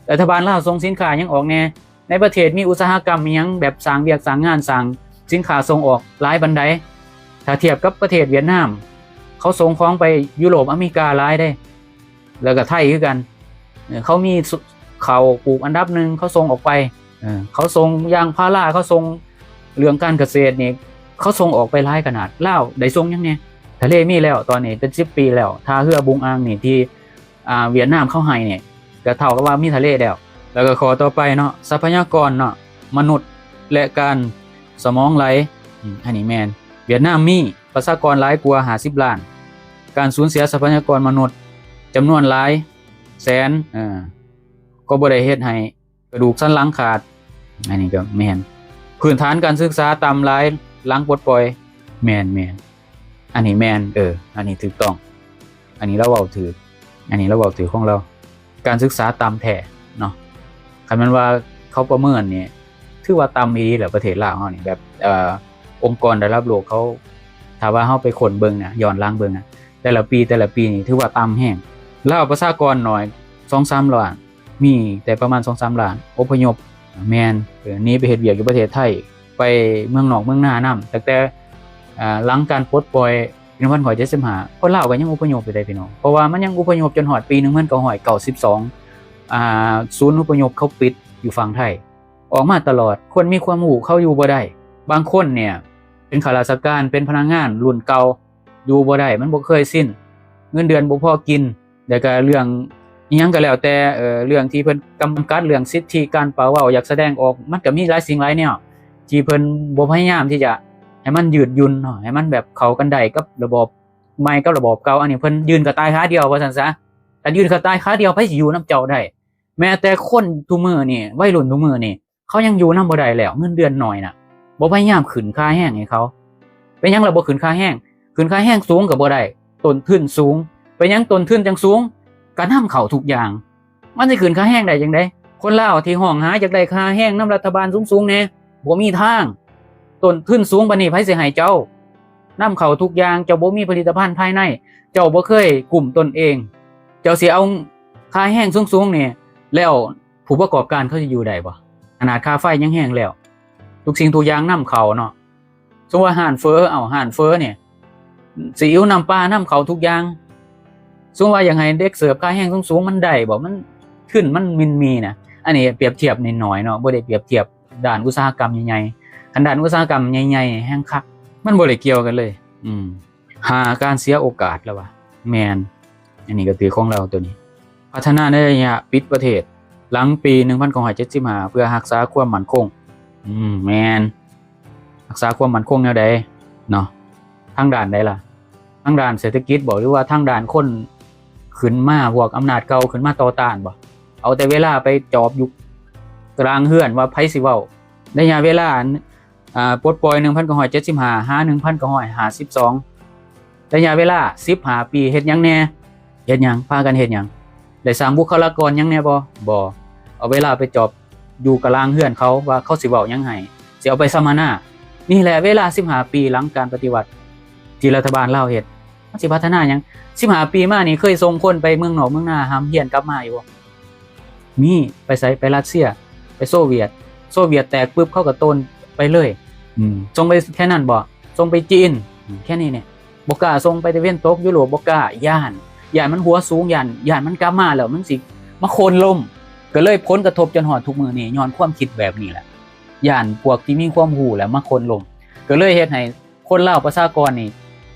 ລັດຖະບານລາວສົ່ງສິນຄ້າຫຍັງອອກແດ່? ໃນປະເທດມີອຸດສາຫະກຳອີ່ຫຍັງ ແບບສ້າງວຽກສ້າງງານ ສ້າງສິນຄ້າສົ່ງອອກຫຼາຍປານໃດ? ຖ້າທຽບກັບປະເທດຫວຽດນາມ ເຂົາສົ່ງຂອງໄປຢູໂຣບ ອາເມລິກາຫຼາຍເດ້ ແລ້ວກໍໄທຄືກັນ. ເອີ ເຂົາມີ ເຂົ້າປູກອັນດັບໜຶ່ງ ເຂົາສົ່ງອອກໄປ. ເອີ ເຂົາສົ່ງຢາງພາລາ ເຂົາສົ່ງເລື່ອງການກະເສດນີ້ ເຂົາສົ່ງອອກໄປຫຼາຍຂະໜາດ. ລາວໄດ້ສົ່ງຫຍັງແດ່? ທະເລມີແລ້ວ ຕອນນີ້ເປັນສິບປີແລ້ວ. ທ່າເຮືອບຸງອ່າງນີ້ທີ່ ອ່າ ຫວຽດນາມເຂົາໃຫ້ນີ້ ກໍເທົ່າກັບວ່າມີທະເລແລ້ວ. ແລ້ວກໍຂໍ້ຕໍ່ໄປເນາະ ຊັບພະຍາກອນເນາະ ມະນຸດ ແລະ ການສະໝອງໄຫຼ. ອືມ ອັນນີ້ແມ່ນ. ຫວຽດນາມມີປະຊາກອນຫຼາຍກວ່າຫ້າສິບລ້ານ, ການສູນເສຍຊັບພະຍາກອນມະນຸດຈຳນວນຫຼາຍແສນ ເອີ ກໍບໍ່ໄດ້ເຮັດໃຫ້ ກະດູກສັນຫຼັງຂາດ. ອັນນີ້ກໍແມ່ນ. ພື້ນຖານການສຶກສາຕ່ຳຫຼາຍຫຼັງປົດປ່ອຍ. ແມ່ນໆ ອັນນີ້ແມ່ນ. ເອີ ອັນນີ້ຖືກຕ້ອງ. ອັນນີ້ລາວເວົ້າຖືກ. ອັນນີ້ລາວເວົ້າຖືກຂອງລາວ. ການສຶກສາຕ່ຳແທ້ເນາະ. ຄັນແມ່ນວ່າເຂົາປະເມີນນີ້ ຖືວ່າຕ່ຳອີ່ຫຼີແຫຼະ ປະເທດລາວເຮົານີ້. ແບບ ເອີ ອົງກອນລະດັບໂລກເຂົາ ຖ້າວ່າເຮົາໄປຄົ້ນເບິ່ງນະ ຍ້ອນຫຼັງເບິ່ງນະ ແຕ່ລະປີ ແຕ່ລະປີນີ້ຖືວ່າຕ່ຳແຮງ. ລາວປະຊາກອນໜ້ອຍ ສອງສາມລ້ານ ມີແຕ່ປະມານສອງສາມລ້ານ ອົບພະຍົບ. ແມ່ນ ເອີ ໜີໄປເຮັດວຽກຢູ່ປະເທດໄທ ໄປເມືອງນອກເມືອງນານຳ. ຕັ້ງແຕ່ ອ່າ ຫຼັງການປົດປ່ອຍປີໜຶ່ງພັນເກົ້າຮ້ອຍເຈັດສິບຫ້າ ຄົນລາວກໍຍັງອົບພະຍົບຢູ່ເດ້ພີ່ນ້ອງ, ເພາະວ່າມັນຍັງອົບພະຍົບຈົນຮອດປີໜຶ່ງພັນເກົ້າຮ້ອຍເກົ້າສິບສອງ ອ່າ ສູນອົບພະຍົບເຂົາປິດຢູ່ຝັ່ງໄທ ອອກມາຕະຫຼອດ. ຄົນມີຄວາມຮູ້ເຂົາຢູ່ບໍ່ໄດ້. ບາງຄົນເນ່ຍເປັນຂ້າລາຊະການ ເປັນພະນັກງານລຸ້ນເກົ່າ ຢູ່ບໍ່ໄດ້ ມັນບໍ່ເຄີຍຊິນ ເງິນເດືອນບໍ່ພໍກິນ. ແລ້ວກະເລື່ອງອີ່ຫຍັງກໍແລ້ວແຕ່ ເອີ ເລື່ອງທີ່ເພິ່ນຈຳກັດເລື່ອງສິດທິການປາກເວົ້າ ຢາກສະແດງອອກ ມັນກໍມີຫຼາຍສິ່ງຫຼາຍແນວທີ່ເພິ່ນບໍ່ພະຍາຍາມທີ່ຈະໃຫ້ມັນຍືດຫຍຸ່ນເນາະ ໃຫ້ມັນແບບເຂົ້າກັນໄດ້ກັບລະບອບໃໝ່ກັບລະບອບເກົ່າ. ອັນນີ້ເພິ່ນຢືນກະຕ່າຍຂາດຽວວ່າຊັ້ນຊະ. ຄັນຢືນກະຕ່າຍຂາດຽວ ໃຜຊິຢູ່ນຳເຈົ້າໄດ້? ແມ້ແຕ່ຄົນທຸກມື້ນີ້ ໄວລຸ້ນທຸກມື້ນີ້ ເຂົາຍັງຢູ່ນຳບໍ່ໄດ້ແລ້ວ ເງິນເດືອນໜ້ອຍນະ ບໍ່ພະຍາຍາມຂຶ້ນຄ່າແຮງໃຫ້ເຂົາ. ເປັນຫຍັງລະບໍ່ຂຶ້ນຄ່າແຮງ? ຂຶ້ນຄ່າແຮງສູງກໍບໍ່ໄດ້ ຕົ້ນທຶນສູງ. ເປັນຫຍັງຕົ້ນທຶນຈັ່ງສູງ? ກະນຳເຂົ້າທຸກຢ່າງ ມັນຊິຂຶ້ນຄ່າແຮງໄດ້ຈັ່ງໃດ? ຄົນລາວທີ່ຮ້ອງຫາຢາກໄດ້ຄ່າແຮງນຳລັດຖະບານສູງໆແດ່ ບໍ່ມີທາງ. ຕົ້ນທຶນສູງປານນີ້ ໃຜຊິໃຫ້ເຈົ້າ? ນຳເຂົ້າທຸກຢ່າງ ເຈົ້າບໍ່ມີຜະລິດຕະພັນພາຍໃນ ເຈົ້າບໍ່ເຄີຍກຸ້ມຕົນເອງ ເຈົ້າຊິເອົາຄ່າແຮງສູງໆນີ້ ແລ້ວຜູ້ປະກອບການເຂົາຊິຢູ່ໄດ້ບໍ່? ຂະໜາດຄ່າໄຟຍັງແຮງແລ້ວ ທຸກສິ່ງທຸກຢ່າງນຳເຂົ້າເນາະ. ສົມມຸດວ່າຮ້ານເຝີ ເອົາ ຮ້ານເຝີນີ້ ຊີອິ້ວ ນ້ຳປາ ນຳເຂົ້າທຸກຢ່າງ. ສົມມຸດວ່າຢາກໃຫ້ເດັກເສີບຄ່າແຮງສູງໆ ມັນໄດ້ບໍ່? ມັນ ທຶນມັນມີນມີນະ. ອັນນີ້ປຽບທຽບໜ້ອຍໆເນາະ ບໍ່ໄດ້ປຽບທຽບດ້ານອຸດສາຫະກຳໃຫຍ່ໆ. ຄັນດ້ານອຸດສາຫະກຳໃຫຍ່ໆແຮງຄັກ ມັນບໍ່ໄດ້ກ່ຽວກັນເລີຍ. ອືມ ຫ້າ ການເສຍໂອກາດລະວ່າ. ແມ່ນ ອັນນີ້ກໍຖືກຂອງລາວໂຕນີ້. ພັດທະນາໃນໄລຍະປິດປະເທດຫຼັງປີໜຶ່ງພັນເກົ້າຮ້ອຍເຈັດສິບຫ້າ ເພື່ອຮັກສາຄວາມໝັ້ນຄົງ. ອືມ ແມ່ນ ຮັກສາຄວາມໝັ້ນຄົງແນວໃດເນາະ? ທາງດ້ານໃດລະ? ທາງດ້ານເສດຖະກິດບໍ ຫຼືວ່າທາງດ້ານຄົນຂຶ້ນມາ ພວກອຳນາດເກົ່າຂຶ້ນມາຕໍ່ຕ້ານບໍ? ເອົາແຕ່ເວລາໄປຈອບຢູ່ກະລາງເຮືອນວ່າໃຜຊິເວົ້າ. ໄລຍະເວລາ ອ່າ ປົດປ່ອຍໜຶ່ງພັນເກົ້າຮ້ອຍເຈັດສິບຫ້າ ຫາ ໜຶ່ງພັນເກົ້າຮ້ອຍຫ້າສິບສອງ ໄລຍະເວລາສິບຫ້າປີ ເຮັດຫຍັງແດ່? ເຮັດຫຍັງ? ພາກັນເຮັດຫຍັງ? ໄດ້ສ້າງບຸກຄະລາກອນຫຍັງແດ່ບໍ່? ບໍ່. ເອົາເວລາໄປຈອບຢູ່ກະລາງເຮືອນເຂົາ ວ່າເຂົາຊິເວົ້າຫຍັງໃຫ້ ຊິເອົາໄປສຳມະນາ. ນີ້ແຫຼະເວລາສິບຫ້າປີຫຼັງການປະຕິວັດທີ່ລັດຖະບານລາວເຮັດ ມັນຊິພັດທະນາຫຍັງ? ສິບຫ້າປີມານີ້ ເຄີຍສົ່ງຄົນໄປເມືອງນອກເມືອງນາຮ່ຳຮຽນກັບມາຢູ່ບໍ່? ມີ. ໄປໃສ? ໄປຣັດເຊຍ ໄປໂຊວຽດ. ໂຊວຽດແຕກປຶບ ເຂົາກໍໂຕນໄປເລີຍ. ອືມ ສົ່ງໄປແຄ່ນັ້ນບໍ່? ສົ່ງໄປຈີນ ອືມ ແຄ່ນີ້ແຫຼະ. ບໍ່ກ້າສົ່ງໄປຕາເວັນຕົກ ຢູໂຣບບໍ່ກ້າ ຢ້ານ ຢ້ານມັນຫົວສູງ ຢ້ານ ຢ້ານມັນກັບມາແລ້ວມັນຊິມາໂຄ່ນລົ້ມ. ກໍເລີຍຜົນກະທົບຈົນຮອດທຸກມື້ນີ້ ຍ້ອນຄວາມຄິດແບບນີ້ແຫຼະ ຢ້ານພວກທີ່ມີຄວາມຮູ້ແລ້ວມາໂຄ່ນລົ້ມ ກໍເລີຍເຮັດໃຫ້ຄົນລາວປະຊາກອນນີ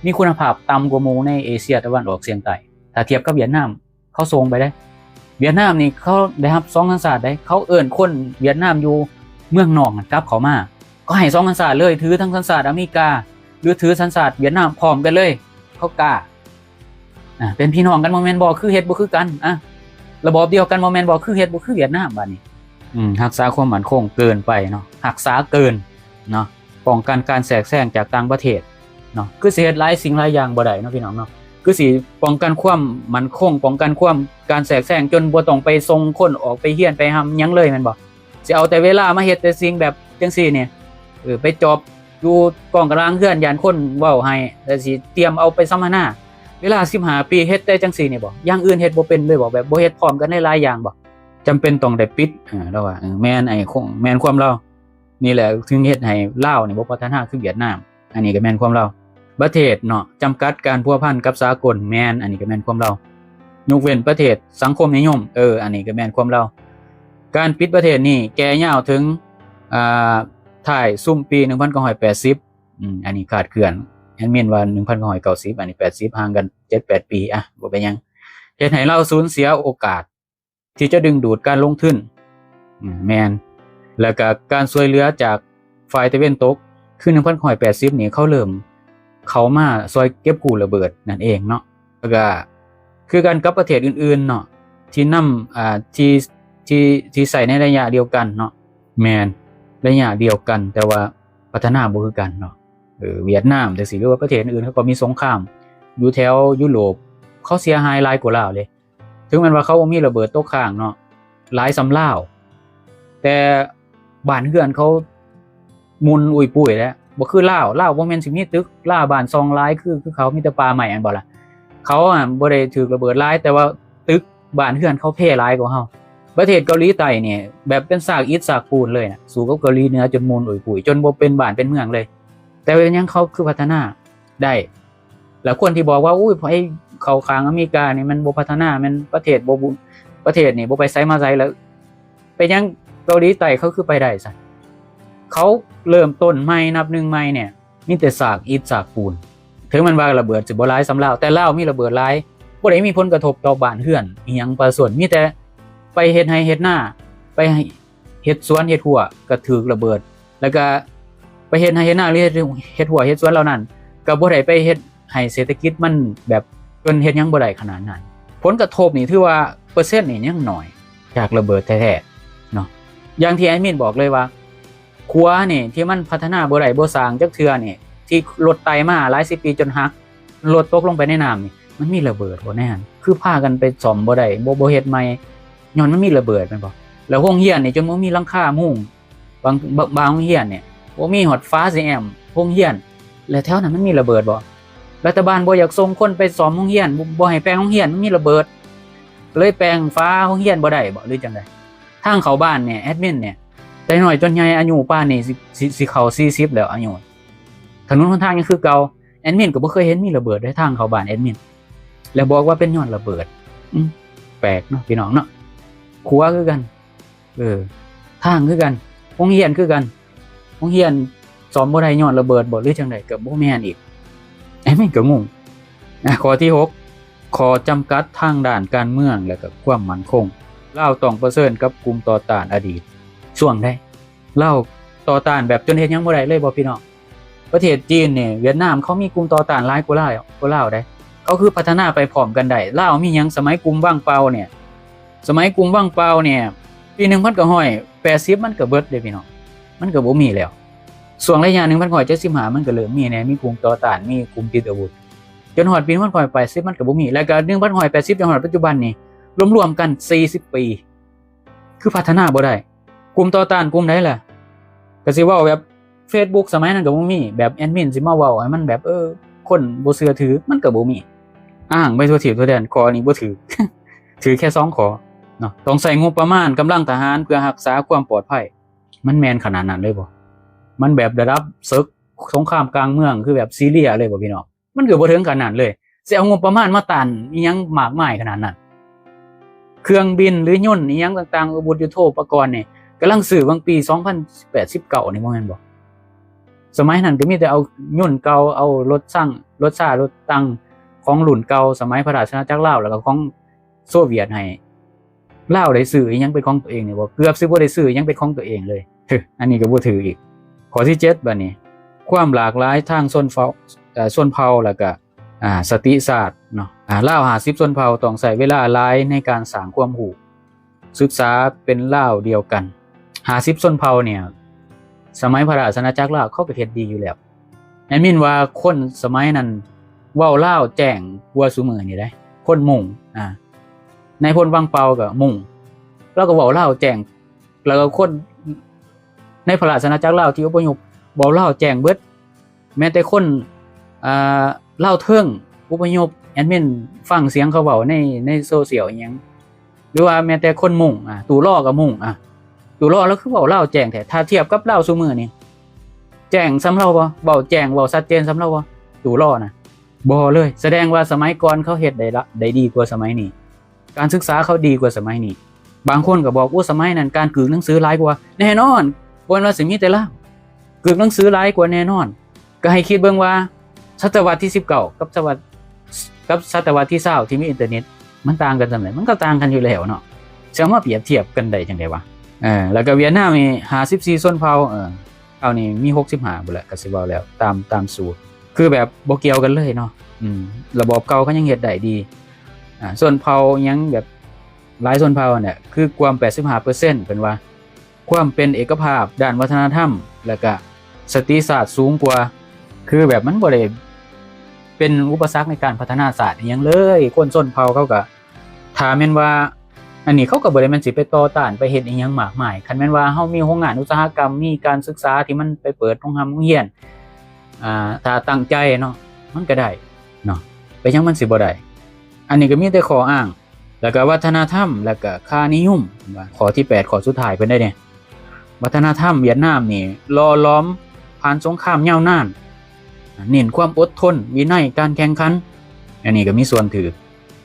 ້ມີຄຸນນະພາບຕ່ຳກວ່າໝູ່ໃນເອເຊຍຕາເວັນອອກສຽງໃຕ້ ຖ້າທຽບກັບຫວຽດນາມ. ເຂົາສົ່ງໄປເດ້. ຫວຽດນາມນີ້ເຂົາໄດ້ຮັບສອງສັນຊາດເດ້. ເຂົາເອີ້ນຄົນຫວຽດນາມຢູ່ເມືອງນອກນັ້ນກັບເຂົ້າມາ. ເຂົາໃຫ້ສອງສັນຊາດເລີຍ, ຖືທັງສັນຊາດອາເມລິກາ ຫຼືຖືສັນຊາດຫວຽດນາມພ້ອມກັນເລີຍ. ເຂົາກ້າ. ອ່າ ເປັນພີ່ນ້ອງກັນບໍ່ແມ່ນບໍ່? ຄືເຮັດບໍ່ຄືກັນ? ອ່າ ລະບອບດຽວກັນບໍ່ແມ່ນບໍ່? ຄືເຮັດບໍ່ຄືຫວຽດນາມບາດນີ້? ອືມ ຮັກສາຄວາມໝັ້ນຄົງເກີນໄປເນາະ, ຮັກສາເກີນເນາະ, ປ້ອງກັນການແຊກແຊງຈາກຕ່າງປະເທດເນາະ, ຄືຊິເຮັດຫຼາຍສິ່ງຫຼາຍຢ່າງບໍ່ໄດ້ເນາະ ພີ່ນ້ອງເນາະ, ຄືຊິປ້ອງກັນຄວາມໝັ້ນຄົງ, ປ້ອງກັນຄວາມ ການແຊກແຊງ ຈົນບໍ່ຕ້ອງໄປສົ່ງຄົນອອກໄປຮຽນໄປຮ່ຳຫຍັງເລີຍແມ່ນບໍ່? ຊິເອົາແຕ່ເວລາມາເຮັດແຕ່ສິ່ງແບບຈັ່ງຊີ້ນີ້ ເອີ ໄປຈອບຢູ່ກ້ອງກະລາງເຮືອນ ຢ້ານຄົນເວົ້າໃຫ້ ແລ້ວຊິຕຽມເອົາໄປສຳມະນາ. ເວລາສິບຫ້າປີເຮັດແຕ່ຈັ່ງຊີ້ນີ້ບໍ? ຢ່າງອື່ນເຮັດບໍ່ເປັນເລີຍບໍ? ແບບບໍ່ເຮັດພ້ອມກັນຫຼາຍໆຢ່າງບໍ? ຈຳເປັນຕ້ອງໄດ້ປິດ. ເອີ ລາວວ່າ ເອີ ແມ່ນ ໄອ້ ແມ່ນຄວາມລາວນີ້ແຫຼະ ເຖິງເຮັດໃຫ້ລາວນີ້ບໍ່ພັດທະນາຄືຫວຽດນາມ. ອັນນີ້ກໍແມ່ນຄວາມລາວ. ປະເທດເນາະ ຈຳກັດການພົວພັນກັບສາກົນ. ແມ່ນ ອັນນີ້ກໍແມ່ນຄວາມລາວ. ຍົກເວັ້ນປະເທດສັງຄົມນິຍົມ. ເອີ ອັນນີ້ກໍແມ່ນຄວາມລາວ. ການປິດປະເທດນີ້ແກ່ຍາວເຖິງ ອ່າ ທ້າຍຊຸມປີໜຶ່ງພັນເກົ້າຮ້ອຍແປດສິບ. ອືມ ອັນນີ້ຄາດເຄື່ອນ. ແອດມິນວ່າໜຶ່ງພັນເກົ້າຮ້ອຍເກົ້າສິບ ອັນນີ້ແປດສິບ ຫ່າງກັນເຈັດແປດປີ. ອ່ະ ບໍ່ເປັນຫຍັງ. ເຮັດໃຫ້ລາວສູນເສຍໂອກາດ ທີ່ຈະດຶງດູດການລົງທຶນ. ອືມ ແມ່ນ. ແລ້ວກະການຊ່ວຍເຫຼືອຈາກຝ່າຍຕາເວັນຕົກ ຄືໜຶ່ງພັນເກົ້າຮ້ອຍແປດສິບນີ້ ເຂົາເລີ່ມເຂົ້າມາຊ່ວຍເກັບກູ້ລະເບີດນັ້ນເອງເນາະ. ແລ້ວກະຄືກັນກັບປະເທດອື່ນໆເນາະ ທີ່ນຳ ອ່າ ທີ່ ທີ່ ທີ່ໃຊ້ໃນໄລຍະດຽວກັນເນາະ. ແມ່ນ ໄລຍະດຽວກັນ ແຕ່ວ່າພັດທະນາບໍ່ຄືກັນເນາະ. ເອີ ຫວຽດນາມຈັ່ງຊີ້ ຫຼືວ່າປະເທດອື່ນ ເຂົາກໍມີສົງຄາມຢູ່ແຖວຢູໂຣບ ເຂົາເສຍຫາຍຫຼາຍກວ່າລາວເດ້. ເຖິງແມ່ນວ່າເຂົາບໍ່ມີລະເບີດຕົກຄ້າງເນາະ ຫຼາຍສ່ຳລາວ ແຕ່ບ້ານເຮືອນເຂົາໝຸ່ນອຸ້ຍປຸ້ຍແຫຼະ. ບໍ່ຄືລາວ ລາວບໍ່ແມ່ນຊິມີຕຶກລາບ້ານຊ່ອງຫຼາຍຄື ຄືເຂົາ ມີແຕ່ປ່າໄມ້ ແມ່ນບໍ່ລະ? ເຂົາອະບໍ່ໄດ້ຖືກລະເບີດຫຼາຍ ແຕ່ວ່າຕຶກບ້ານເຮືອນເຂົາເພຫຼາຍກວ່າເຮົາ. ປະເທດເກົາຫຼີໃຕ້ນີ້ແບບເປັນຊາກອິດຊາກປູນເລີຍນະ ສູ້ກັບເກົາຫຼີເໜືອຈົນໝຸ່ນອຸ້ຍປຸ້ຍ ຈົນບໍ່ເປັນບ້ານເປັນເມືອງເລີຍ. ແຕ່ວ່າເປັນຫຍັງເຂົາຄືພັດທະນາໄດ້? ແລ້ວຄົນທີ່ບອກວ່າ ໂອ້ຍ ໃຜເຂົ້າຂ້າງອາເມລິການີ້ ມັນບໍ່ພັດທະນາ ແມ່ນປະເທດບໍ່ບຸ ປະເທດນີ້ບໍ່ໄປໃສມາໃສ ແລ້ວເປັນຫຍັງເກົາຫຼີໃຕ້ເຂົາຄືໄປໄດ້ຊັ້ນ? ເຂົາເລີ່ມຕົ້ນໃໝ່ ນັບໜຶ່ງໃໝ່ນີ້ ມີແຕ່ຊາກອິດຊາກປູນ. ເຖິງແມ່ນວ່າລະເບີດຊິບໍ່ຫຼາຍສ່ຳລາວ ແຕ່ລາວມີລະເບີດຫຼາຍ ບໍ່ໄດ້ມີຜົນກະທົບຕໍ່ບ້ານເຮືອນອີ່ຫຍັງປະຊາຊົນ ມີແຕ່ໄປເຮັດໄຮ່ເຮັດນາ ໄປ ເຮັດສວນເຮັດຮົ້ວກໍຖືກລະເບີດ ແລ້ວກໍໄປເຮັດໄຮ່ເຮັດນາ ຫຼືເຮັດ ເຮັດຮົ້ວເຮັດສວນເຫຼົ່ານັ້ນ ກໍບໍ່ໄດ້ໄປເຮັດໃຫ້ເສດຖະກິດມັນແບບ ເພິ່ນເຮັດຫຍັງບໍ່ໄດ້ຂະໜາດນັ້ນ. ຜົນກະທົບນີ້ຖືວ່າເປີເຊັນນີ້ຍັງໜ້ອຍຈາກລະເບີດແທ້ໆເນາະ. ຢ່າງທີ່ແອດມິນບອກເລີຍວ່າ ຂົວນີ້ທີ່ມັນພັດທະນາບໍ່ໄດ້ບໍ່ສ້າງຈັກເທື່ອນີ້ ທີ່ລົດໄຕ່ມາຫຼາຍສິບປີຈົນຫັກ ລົດຕົກລົງໄປໃນນ້ຳນີ້ ມັນມີລະເບີດບໍ່ໃນຫັ້ນ? ຄືພາກັນໄປສ້ອມບໍ່ໄດ້ ບໍ່ ບໍ່ເຮັດໃໝ່ ຍ້ອນມັນມີລະເບີດແມ່ນບໍ່? ແລ້ວໂຮງຮຽນນີ້ຈົນບໍ່ມີຫຼັງຄາມຸງ ບາງ ບາງ ບາງໂຮງຮຽນນີ້ບໍ່ມີຮອດຝາຊິແອ້ມໂຮງຮຽນ ແລ້ວແຖວນັ້ນມັນມີລະເບີດບໍ່? ລັດຖະບານບໍ່ຢາກສົ່ງຄົນໄປສ້ອມໂຮງຮຽນ ບໍ່ ບໍ່ໃຫ້ແປງໂຮງຮຽນ ມັນມີລະເບີດ ເລີຍແປງຝາໂຮງຮຽນບໍ່ໄດ້ບໍ່ ຫຼືຈັ່ງໃດ? ທາງເຂົ້າບ້ານນີ້ ແອດມິນນີ້ ແຕ່ນ້ອຍຈົນໃຫຍ່ອາຍຸປານນີ້ ຊິ ຊິ ຊິເຂົ້າສີ່ສິບແລ້ວອາຍຸ ຖະໜົນຫົນທາງຍັງຄືເກົ່າ. ແອດມິນກໍບໍ່ເຄີຍເຫັນມີລະເບີດໃນທາງເຂົ້າບ້ານແອດມິນ ແລ້ວບອກວ່າເປັນຍ້ອນລະເບີດ. ອືມ ແປກເນາະ ພີ່ນ້ອງເນາະ. ຂົວຄືກັນ ເອີ ທາງຄືກັນ ໂຮງຮຽນຄືກັນ ໂຮງຮຽນສ້ອມບໍ່ໄດ້ຍ້ອນລະເບີດບໍ່ ຫຼືຈັ່ງໃດ ກໍບໍ່ແມ່ນອີກ. ແອດມິນກໍງົງ. ອ່ະ ຂໍ້ທີຫົກ ຂໍ້ຈຳກັດທາງດ້ານການເມືອງ ແລະກໍຄວາມໝັ້ນຄົງ. ລາວຕ້ອງປະເຊີນກັບກຸ່ມຕໍ່ຕ້ານອະດີດ. ຊ່ວງໃດ? ລາວຕໍ່ຕ້ານແບບຈົນເຮັດຫຍັງບໍ່ໄດ້ເລີຍບໍ່ ພີ່ນ້ອງ? ປະເທດຈີນນີ້ ຫວຽດນາມ ເຂົາມີກຸ່ມຕໍ່ຕ້ານຫຼາຍກວ່າລາວ ກວ່າລາວເດ້. ເຂົາຄືພັດທະນາໄປພ້ອມກັນໄດ້. ລາວມີຫຍັງ? ສະໄໝກຸ່ມວັງເປົ່ານີ້ ສະໄໝກຸ່ມວັງເປົ່ານີ້ ປີໜຶ່ງພັນເກົ້າຮ້ອຍແປດສິບ ມັນກໍເບິດເດ້ ພີ່ນ້ອງ ມັນກໍບໍ່ມີແລ້ວ. ຊ່ວງໄລຍະໜຶ່ງພັນເກົ້າຮ້ອຍເຈັດສິບຫ້າ ມັນກໍເລີ່ມມີແດ່ ມີກຸ່ມຕໍ່ຕ້ານ ມີກຸ່ມຕິດອາວຸດ ຈົນຮອດປີໜຶ່ງພັນເກົ້າຮ້ອຍແປດສິບ ມັນກໍບໍ່ມີ ແລ້ວກໍໜຶ່ງພັນເກົ້າຮ້ອຍແປດສິບ ຈົນຮອດປັດຈຸບັນນີ້ ລວມໆກັນສີ່ສິບປີ ຄືພັດທະນາບໍ່ໄດ້. ກຸ່ມຕໍ່ຕ້ານກຸ່ມໃດລະ? ກໍຊິເວົ້າແບບ Facebook ສະໄໝນັ້ນກໍບໍ່ມີ ແບບແອດມິນຊິມາເວົ້າໃຫ້ມັນແບບ ເອີ ຄົນບໍ່ເຊື່ອຖື ມັນກໍບໍ່ມີ. ອ້າງໄປທົ່ວທີບທົ່ວແດນ ຂໍ້ນີ້ບໍ່ຖືກ ຖືກແຄ່ສອງຂໍ້ເນາະ. ຕ້ອງໃຊ້ງົບປະມານກຳລັງທະຫານເພື່ອຮັກສາຄວາມປອດໄພ. ມັນແມ່ນຂະໜາດນັ້ນເລີຍບໍ່? ມັນແບບລະດັບເສິກສົງຄາມກາງເມືອງ ຄືແບບຊີເຣຍເລີຍບໍ່ ພີ່ນ້ອງ? ມັນກໍບໍ່ເຖິງຂະໜາດນັ້ນເລີຍ ຊິເອົາງົບປະມານມາຕ້ານອີ່ຫຍັງມາກມາຍຂະໜາດນັ້ນ? ເຄື່ອງບິນ ຫຼື ຍົນອີ່ຫຍັງຕ່າງໆ ອາວຸດຍຸດໂທປະກອນນີ້ ກຳລັງຊື້ຫວ່າງປີສອງພັນແປດ ສິບເກົ້ານີ້ ບໍ່ແມ່ນບໍ່? ສະໄໝນັ້ນກໍມີແຕ່ເອົາຍົນເກົ່າ ເອົາລົດຊັງ ລົດຊາ ລົດຕັງຂອງລຸ້ນເກົ່າ ສະໄໝພະລາຊະອານາຈັກລາວ ແລ້ວກໍຂອງໂຊວຽດໃຫ້ ລາວໄດ້ຊື້ອີ່ຫຍັງເປັນຂອງຕົວເອງນີ້ບໍ່? ເກືອບຊິບໍ່ໄດ້ຊື້ອີ່ຫຍັງເປັນຂອງຕົວເອງເລີຍ. ເຮີ ອັນນີ້ກໍບໍ່ຖືກອີກ. ຂໍ້ທີເຈັດ ບາດນີ້ ຄວາມຫຼາກຫຼາຍທາງຊົນເຜົ່າ ເອີ ຊົນເຜົ່າ ແລ້ວກະ ອ່າ ສະຕິສາດເນາະ. ອ່າ ລາວຫ້າສິບຊົນເຜົ່າຕ້ອງໃຊ້ເວລາຫຼາຍໃນການສ້າງຄວາມຮູ້ ສຶກສາເປັນລາວດຽວກັນ. ຫ້າສິບຊົນເຜົ່ານີ້ ສະໄໝພະລາຊະອານາຈັກລາວ ເຂົາກໍເຮັດດີຢູ່ແລ້ວ. ແອດມິນວ່າຄົນສະໄໝນັ້ນເວົ້າລາວແຈ້ງກວ່າຊຸມື້ນີ້ເດ້ ຄົນມົ້ງ ອ່າ ນາຍພົນວັງເປົ່າກໍມົ້ງ ລາວກໍເວົ້າລາວແຈ້ງ ແລ້ວກໍຄົນ ໃນພະລາຊະອານາຈັກລາວທີ່ອົບພະຍົບ ເວົ້າລາວແຈ້ງເບິດ. ແມ້ແຕ່ຄົນ ອ່າ ລາວເທິງອົບພະຍົບ ແອດມິນຟັງສຽງເຂົາເວົ້າໃນ ໃນໂຊຊຽວອີ່ຫຍັງ ຫຼືວ່າແມ້ແຕ່ຄົນມຸ້ງ ອ່າ ຕູ້ລໍກໍມຸ້ງ ອ່າ ຕູ້ລໍລາວຄືເວົ້າລາວແຈ້ງແທ້ ຖ້າທຽບກັບລາວຊຸມື້ນີ້ ແຈ້ງສ່ຳລາວບໍ່? ເວົ້າແຈ້ງ ເວົ້າຊັດເຈນສ່ຳລາວບໍ່? ຕູ້ລໍນະ ບໍ່ເລີຍ. ສະແດງວ່າສະໄໝກ່ອນເຂົາເຮັດໄດ້ລະ ໄດ້ດີກວ່າສະໄໝນີ້. ການສຶກສາເຂົາດີກວ່າສະໄໝນີ້. ບາງຄົນກໍບອກ ໂອ້ ສະໄໝນັ້ນການກືກໜັງສືຫຼາຍກວ່າ. ແນ່ນອນ, ບໍ່ແມ່ນວ່າຊິມີແຕ່ລາວ ກືກໜັງສືຫຼາຍກວ່າແນ່ນອນ. ກໍໃຫ້ຄິດເບິ່ງວ່າ ສະຕະວັດທີສິບເກົ້າ ກັບສະວັດ ກັບສະຕະວັດທີຊາວ ທີ່ມີອິນເຕີເນັດ ມັນຕ່າງກັນສ່ຳໃດ? ມັນກໍຕ່າງກັນຢູ່ແລ້ວເນາະ. ຊິເອົາມາປຽບທຽບກັນໄດ້ຈັ່ງໃດວະ? ເອີ ແລ້ວກໍຫວຽດນາມນີ້ ຫ້າສິບສີ່ຊົນເຜົ່າ ເອີ ເຮົານີ້ມີຫົກສິບຫ້າພຸ້ນແຫຼະ ກໍຊິເວົ້າແລ້ວ ຕາມ ຕາມສູດ ຄືແບບບໍ່ກ່ຽວກັນເລີຍເນາະ. ອືມ ລະບອບເກົ່າເຂົາຍັງເຮັດໄດ້ດີ. ອ່າ ຊົນເຜົ່າຫຍັງແບບຫຼາຍຊົນເຜົ່າຫັ້ນແຫຼະ ຄືກວມແປດສິບຫ້າເປີເຊັນ ເພິ່ນວ່າ ຄວາມເປັນເອກະພາບດ້ານວັດທະນະທຳ ແລະກະສະຕິສາດສູງກວ່າ ຄືແບບມັນບໍ່ໄດ້ເປັນອຸປະສັກໃນການພັດທະນາຊາດອີ່ຫຍັງເລີຍ. ຄົນຊົນເຜົ່າເຂົາກະ ຖ້າແມ່ນວ່າ ອັນນີ້ເຂົາກໍບໍ່ໄດ້ແມ່ນຊິໄປຕໍ່ຕ້ານ ໄປເຮັດອີ່ຫຍັງມາກມາຍ. ຄັນແມ່ນວ່າເຮົາມີໂຮງງານອຸດສາຫະກຳ ມີການສຶກສາທີ່ມັນໄປເປີດໂຮງຮ່ຳໂຮງຮຽນ ອ່າ ຖ້າຕັ້ງໃຈເນາະ ມັນກໍໄດ້ເນາະ ເປັນຫຍັງມັນຊິບໍ່ໄດ້? ອັນນີ້ກໍມີແຕ່ຂໍ້ອ້າງ. ແລ້ວກໍວັດທະນະທຳ ແລ້ວກໍຄ່ານິຍົມ ວ່າຂໍ້ທີແປດ ຂໍ້ສຸດທ້າຍເພິ່ນໄດ້ເດ ວັດທະນະທຳຫວຽດນາມນີ້ຫຼໍ່ຫຼອມຜ່ານສົງຄາມຍາວນານ ເນັ້ນຄວາມອົດທົນ, ວິໄນ, ການແຂ່ງຂັນ ອັນນີ້ກໍມີສ່ວນຖືກ.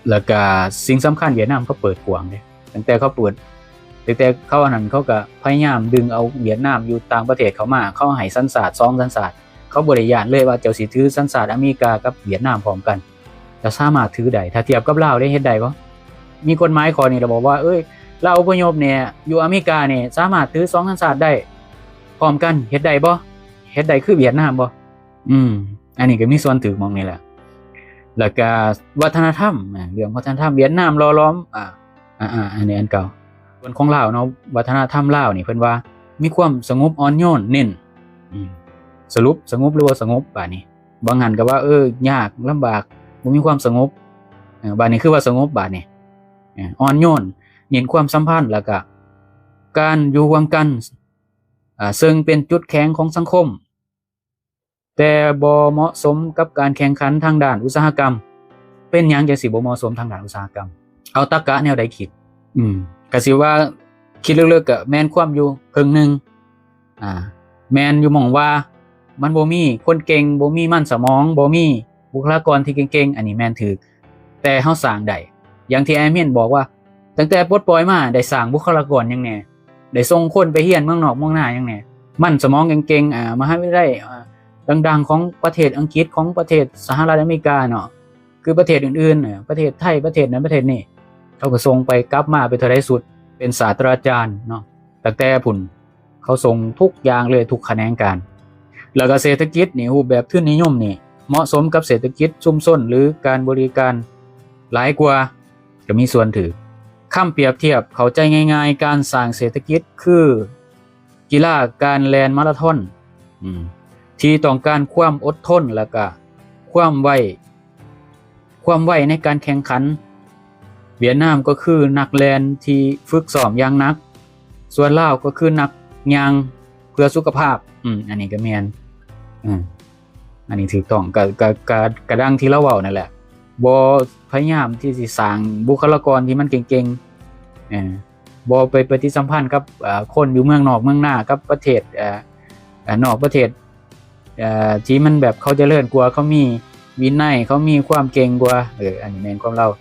ແລ້ວກະສິ່ງສຳຄັນ ຫວຽດນາມເຂົາເປີດກວ້າງເດ້ ຕັ້ງແຕ່ເຂົາເປີດ ຕັ້ງແຕ່ເຂົາອັນນັ້ນ ເຂົາກະພະຍາຍາມດຶງເອົາຫວຽດນາມຢູ່ຕ່າງປະເທດເຂົ້າມາ ເຂົາໃຫ້ສັນຊາດສອງສັນຊາດ ເຂົາບໍ່ໄດ້ຢ້ານເລີຍວ່າເຈົ້າຊິຖືສັນຊາດອາເມລິກາກັບຫວຽດນາມພ້ອມກັນ ແລ້ວສາມາດຖືໄດ້. ຖ້າທຽບກັບລາວເດ້ ເຮັດໄດ້ບໍ່? ມີກົດໝາຍຂໍ້ນີ້ລະບອກວ່າ ເອີຍ ລາວອົບພະຍົບນີ້ຢູ່ອາເມລິການີ້ສາມາດຖືສອງສັນຊາດໄດ້ພ້ອມກັນ ເຮັດໄດ້ບໍ່? ເຮັດໄດ້ຄືຫວຽດນາມບໍ່? ອືມ ອັນນີ້ກໍມີສ່ວນຖືກໝ່ອງນີ້ແຫຼະ. ແລ້ວກະວັດທະນະທຳ ເລື່ອງວັດທະນະທຳ ຫວຽດນາມຫຼໍ່ຫຼອມ ອ່າ ອ່າ ອັນນີ້ອັນເກົ່າ. ສ່ວນຂອງລາວເນາະ ວັດທະນະທຳລາວນີ້ເພິ່ນວ່າມີຄວາມສະຫງົບອ່ອນໂຍນ ເນັ້ນ ອືມ ສະຫຼຸບສະຫງົບ ຫຼືວ່າສະຫງົບ ບາດນີ້ ບາງທ່ານກໍວ່າ ເອີ ຍາກລຳບາກ ບໍ່ມີຄວາມສະຫງົບ ເອີ ບາດນີ້ຄືວ່າສະຫງົບ ບາດນີ້ ເອີ ອ່ອນໂຍນ ເນັ້ນຄວາມສຳພັນ ແລ້ວກະການຢູ່ຮ່ວມກັນ ອ່າ ເຊິ່ງເປັນຈຸດແຂງຂອງສັງຄົມ ແຕ່ບໍ່ເໝາະສົມກັບການແຂ່ງຂັນທາງດ້ານອຸດສາຫະກຳ. ເປັນຫຍັງຈັ່ງຊິບໍ່ເໝາະສົມທາງດ້ານອຸດສາຫະກຳ? ເອົາຕັກກະແນວໃດຄິດ? ອືມ ກະຊິວ່າຄິດເລິກໆ ກະແມ່ນຄວາມຢູ່ເຄິ່ງໜຶ່ງ ອ່າ ແມ່ນຢູ່ໝ່ອງວ່າມັນບໍ່ມີຄົນເກັ່ງ ບໍ່ມີມັນສະໝອງ ບໍ່ມີບຸກຄະລາກອນທີ່ເກັ່ງໆ ອັນນີ້ແມ່ນຖືກ. ແຕ່ເຮົາສ້າງໄດ້ ຢ່າງທີ່ແອດມິນບອກວ່າ ຕັ້ງແຕ່ປົດປ່ອຍມາໄດ້ສ້າງບຸກຄະລາກອນຫຍັງແດ່? ໄດ້ສົ່ງຄົນໄປຮຽນເມືອງນອກເມືອງນາຫຍັງແດ່? ມັນສະໝອງເກັ່ງໆ ອ່າ ມະຫາວິທະຍາໄລ ອ່າ ດັງໆຂອງປະເທດອັງກິດ ຂອງປະເທດສະຫະລັດອາເມລິກາເນາະ ຄືປະເທດອື່ນໆ ປະເທດໄທ ປະເທດນັ້ນປະເທດນີ້ ເຂົາກໍສົ່ງໄປ ກັບມາເປັນເທົ່າໃດຊຸດ ເປັນສາດຕະລາຈານເນາະ ຕັ້ງແຕ່ພຸ້ນ ເຂົາສົ່ງທຸກຢ່າງເລີຍ ທຸກຂະແໜງການ. ແລ້ວກໍເສດຖະກິດນີ້ ຮູບແບບທຶນນິຍົມນີ້ ເໝາະສົມກັບເສດຖະກິດຊຸມຊົນ ຫຼື ການບໍລິການຫຼາຍກວ່າ ກໍມີສ່ວນຖືກ. ຄຳປຽບທຽບເຂົ້າໃຈງ່າຍໆ ການສ້າງເສດຖະກິດຄືກິລາການແລ່ນມາລາທອນ ອືມ ທີ່ຕ້ອງການຄວາມອົດທົນ ແລ້ວກະຄວາມໄວ ຄວາມໄວໃນການແຂ່ງຂັນ. ຫວຽດນາມກໍຄືນັກແລ່ນທີ່ຝຶກຊ້ອມຢ່າງໜັກ ສ່ວນລາວກໍຄືນັກຍ່າງເພື່ອສຸຂະພາບ. ອືມ ອັນນີ້ກໍແມ່ນ ອືມ ອັນນີ້ຖືກຕ້ອງ ກະ ກະ ກະ ກະດັ່ງທີ່ລາວເວົ້ານັ້ນແຫຼະ ບໍ່ພະຍາຍາມທີ່ຊິສ້າງບຸກຄະລາກອນທີ່ມັນເກັ່ງໆ ເອີ ບໍ່ໄປປະຕິສຳພັນກັບ ເອີ ຄົນຢູ່ເມືອງນອກເມືອງນາ ກັບປະເທດ ເອີ ເອີ ນອກປະເທດ ເອີ ທີ່ມັນແບບເຂົາຈະເລີນກວ່າ ເຂົາມີວິໄນ ເຂົາມີຄວາມເກັ່ງກວ່າ. ເອີ ອັນນີ້ແມ່ນຄວາມລາວ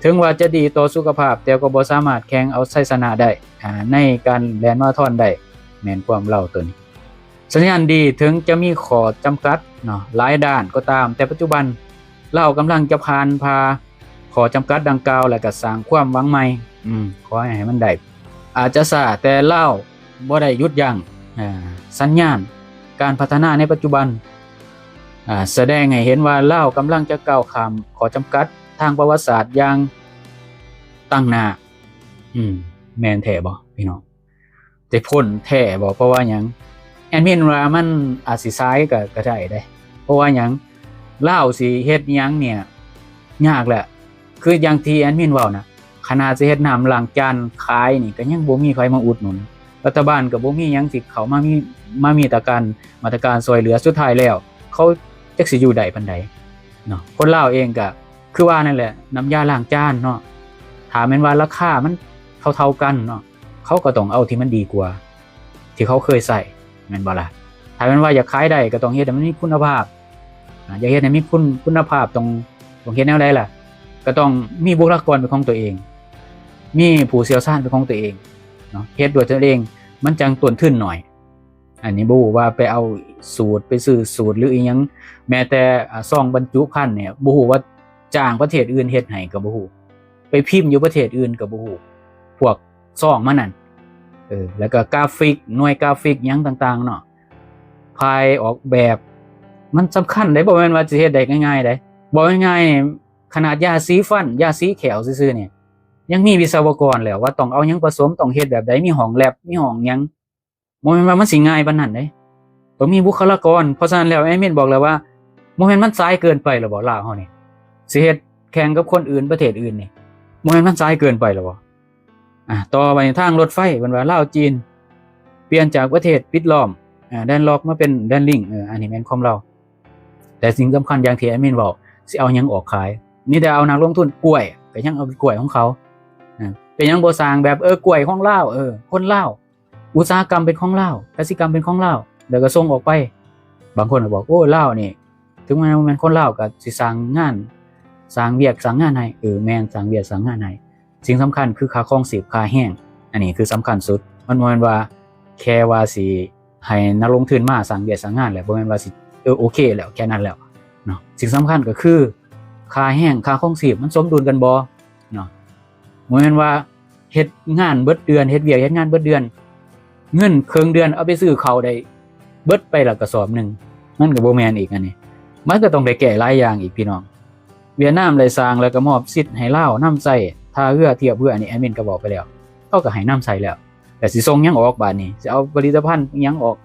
ເຖິງວ່າຈະດີຕໍ່ສຸຂະພາບ ແຕ່ກໍບໍ່ສາມາດແຂ່ງເອົາໄຊຊະນະໄດ້ ອາ ໃນການແລ່ນມາລາທອນໄດ້ ແມ່ນຄວາມລາວໂຕນີ້. ສັນຍານດີ ເຖິງຈະມີຂໍ້ຈຳກັດເນາະ ຫຼາຍດ້ານກໍຕາມ ແຕ່ປັດຈຸບັນລາວກຳລັງຈະຜ່ານຜ່າຂໍ້ຈຳກັດດັ່ງກ່າວ ແລະ ກະສ້າງຄວາມຫວັງໃໝ່. ອືມ ຂໍໃຫ້ ໃຫ້ມັນໄດ້ ອາດຈະຊ້າ ແຕ່ລາວບໍ່ໄດ້ຢຸດຢັ້ງ ອາ ສັນຍານການພັດທະນາໃນປັດຈຸບັນ ອາ ສະແດງໃຫ້ເຫັນວ່າລາວກຳລັງຈະກ້າວຂ້າມຂໍ້ຈຳກັດທາງປະຫວັດສາດຢ່າງຕັ້ງໜ້າ. ອືມ ແມ່ນແທ້ບໍ່ພີ່ນ້ອງ? ຈະພົ້ນແທ້ບໍ່? ເພາະວ່າຫຍັງ? ແອດມິນວ່າມັນອາດຊິສາຍກໍ ກໍໄດ້ເດ້. ເພາະວ່າຫຍັງ? ລາວຊິເຮັດຫຍັງນີ້ຍາກແຫຼະ. ຄືຢ່າງທີ່ແອດມິນເວົ້ານະ ຂະໜາດຊິເຮັດນ້ຳລ້າງຈານຂາຍນີ້ ກໍຍັງບໍ່ມີໃຜມາອຸດໜູນ. ລັດຖະບານກໍບໍ່ມີຫຍັງທີ່ເຂົ້າມາມີ ມາມີຕາການ ມາດຕະການຊ່ວຍເຫຼືອ ສຸດທ້າຍແລ້ວເຂົາຈັກຊິຢູ່ໄດ້ປານໃດເນາະ. ຄົນລາວເອງກໍຄືວ່ານັ້ນແຫຼະ ນ້ຳຢາລ້າງຈານເນາະ ຖ້າແມ່ນວ່າລາຄາມັນເທົ່າໆກັນເນາະ ເຂົາກໍຕ້ອງເອົາທີ່ມັນດີກວ່າທີ່ເຂົາເຄີຍໃຊ້ ແມ່ນບໍ່ລະ? ຖ້າແມ່ນວ່າຢາກຂາຍໄດ້ກໍຕ້ອງເຮັດໃຫ້ມັນມີຄຸນນະພາບ ອາ ຢາກເຮັດໃຫ້ມີຄຸນ ຄຸນນະພາບ ຕ້ອງ ຕ້ອງເຮັດແນວໃດລະ? ກໍຕ້ອງມີບຸກຄະລາກອນເປັນຂອງຕົວເອງ ມີຜູ້ຊ່ຽວຊານເປັນຂອງຕົວເອງເນາະ ເຮັດດ້ວຍຕົນເອງ ມັນຈັ່ງຕົ້ນທຶນໜ້ອຍ. ອັນນີ້ບໍ່ຮູ້ວ່າໄປເອົາສູດ ໄປຊື້ສູດ ຫຼືອີ່ຫຍັງ ແມ້ແຕ່ ອາ ຊອງບັນຈຸພັນນີ້ ບໍ່ຮູ້ວ່າຈ້າງປະເທດອື່ນເຮັດໃຫ້ກໍບໍ່ຮູ້ ໄປພິມຢູ່ປະເທດອື່ນກໍບໍ່ຮູ້ ພວກຊອງມັນນັ້ນ ເອີ ແລ້ວກໍກຣາຟິກ ໜ່ວຍກຣາຟິກຫຍັງຕ່າງໆເນາະ ຝ່າຍອອກແບບ ມັນສຳຄັນເດ້ ບໍ່ແມ່ນວ່າຊິເຮັດໄດ້ງ່າຍໆເດ້. ເວົ້າງ່າຍໆນີ້ ຂະໜາດຢາສີຟັນ ຢາສີແຂ້ວຊື່ໆນີ້ ຍັງມີວິສະວະກອນແລ້ວ ວ່າຕ້ອງເອົາຫຍັງປະສົມ ຕ້ອງເຮັດແບບໃດ ມີຫ້ອງແລັບ ມີຫ້ອງຫຍັງ ບໍ່ແມ່ນວ່າມັນຊິງ່າຍປານນັ້ນເດ້ ຕ້ອງມີບຸກຄະລາກອນ. ເພາະສະນັ້ນແລ້ວ ແອດມິນບອກແລ້ວວ່າ ບໍ່ແມ່ນມັນສາຍເກີນໄປແລ້ວບໍ່ ລາວເຮົານີ້ ຊິເຮັດແຂ່ງກັບຄົນອື່ນ ປະເທດອື່ນນີ້ ບໍ່ແມ່ນມັນສາຍເກີນໄປແລ້ວບໍ່? ອາ ຕໍ່ໄປທາງລົດໄຟ ເພິ່ນວ່າລາວຈີນ ປ່ຽນຈາກປະເທດປິດລ້ອມ ອາ ແດນລັອກ ມາເປັນແດນລິງ ເອີ ອັນນີ້ແມ່ນຄວາມລາວ. ແຕ່ສິ່ງສຳຄັນຢ່າງທີ່ແອດມິນເວົ້າ ຊິເອົາຫຍັງອອກຂາຍ? ມີແຕ່ເອົານັກລົງທຶນ ກ້ວຍ ກໍຍັງເອົາກ້ວຍຂອງເຂົາ ອາ ເປັນຫຍັງບໍ່ສ້າງແບບ ເອີ ກ້ວຍຂອງລາວ ເອີ ຄົນລາວ ອຸດສາຫະກຳເປັນຂອງລາວ ກະສິກຳເປັນຂອງລາວ ແລ້ວກໍສົ່ງອອກໄປ. ບາງຄົນກໍບອກ ໂອ້ ລາວນີ້ ເຖິງແມ່ນບໍ່ແມ່ນຄົນລາວ ກໍຊິສ້າງງານ ສ້າງວຽກສ້າງງານໃຫ້. ເອີ ແມ່ນ ສ້າງວຽກສ້າງງານໃຫ້. ສິ່ງສຳຄັນຄືຄ່າຄອງຊີບ ຄ່າແຮງ ອັນນີ້ຄືສຳຄັນສຸດ. ມັນບໍ່ແມ່ນວ່າແຄ່ວ່າຊິໃຫ້ນັກລົງທຶນມາສ້າງວຽກສ້າງງານແລ້ວ ບໍ່ແມ່ນວ່າຊິ ເອີ ໂອເຄແລ້ວ ແຄ່ນັ້ນແລ້ວເນາະ. ສິ່ງສຳຄັນກໍຄືຄ່າແຮງ ຄ່າຄອງຊີບ ມັນສົມດຸນກັນບໍ່ເນາະ. ບໍ່ແມ່ນວ່າເຮັດງານເບິດເດືອນ ເຮັດວຽກເຮັດງານເບິດເດືອນ ເງິນເຄິ່ງເດືອນເອົາໄປຊື້ເຂົ້າໄດ້ເບິດໄປລະກະສອບໜຶ່ງ ມັນກໍບໍ່ແມ່ນອີກ. ອັນນີ້ມັນກໍຕ້ອງໄດ້ແກ້ຫຼາຍຢ່າງອີກ ພີ່ນ້ອງ. ຫວຽດນາມໄດ້ສ້າງແລ້ວກໍມອບສິດໃຫ້ລາວນຳໃຊ້ ທ່າເຮືອ ທຽບເຮືອ ອັນນີ້ແອດມິນກໍເວົ້າໄປແລ້ວ ເຂົາກໍໃຫ້ນຳໃຊ້ແລ້ວ ແລ້ວຊິສົ່ງຫຍັງອອກບາດນີ້? ຊິເອົາຜະລິດຕະພັນຫຍັງອອກ?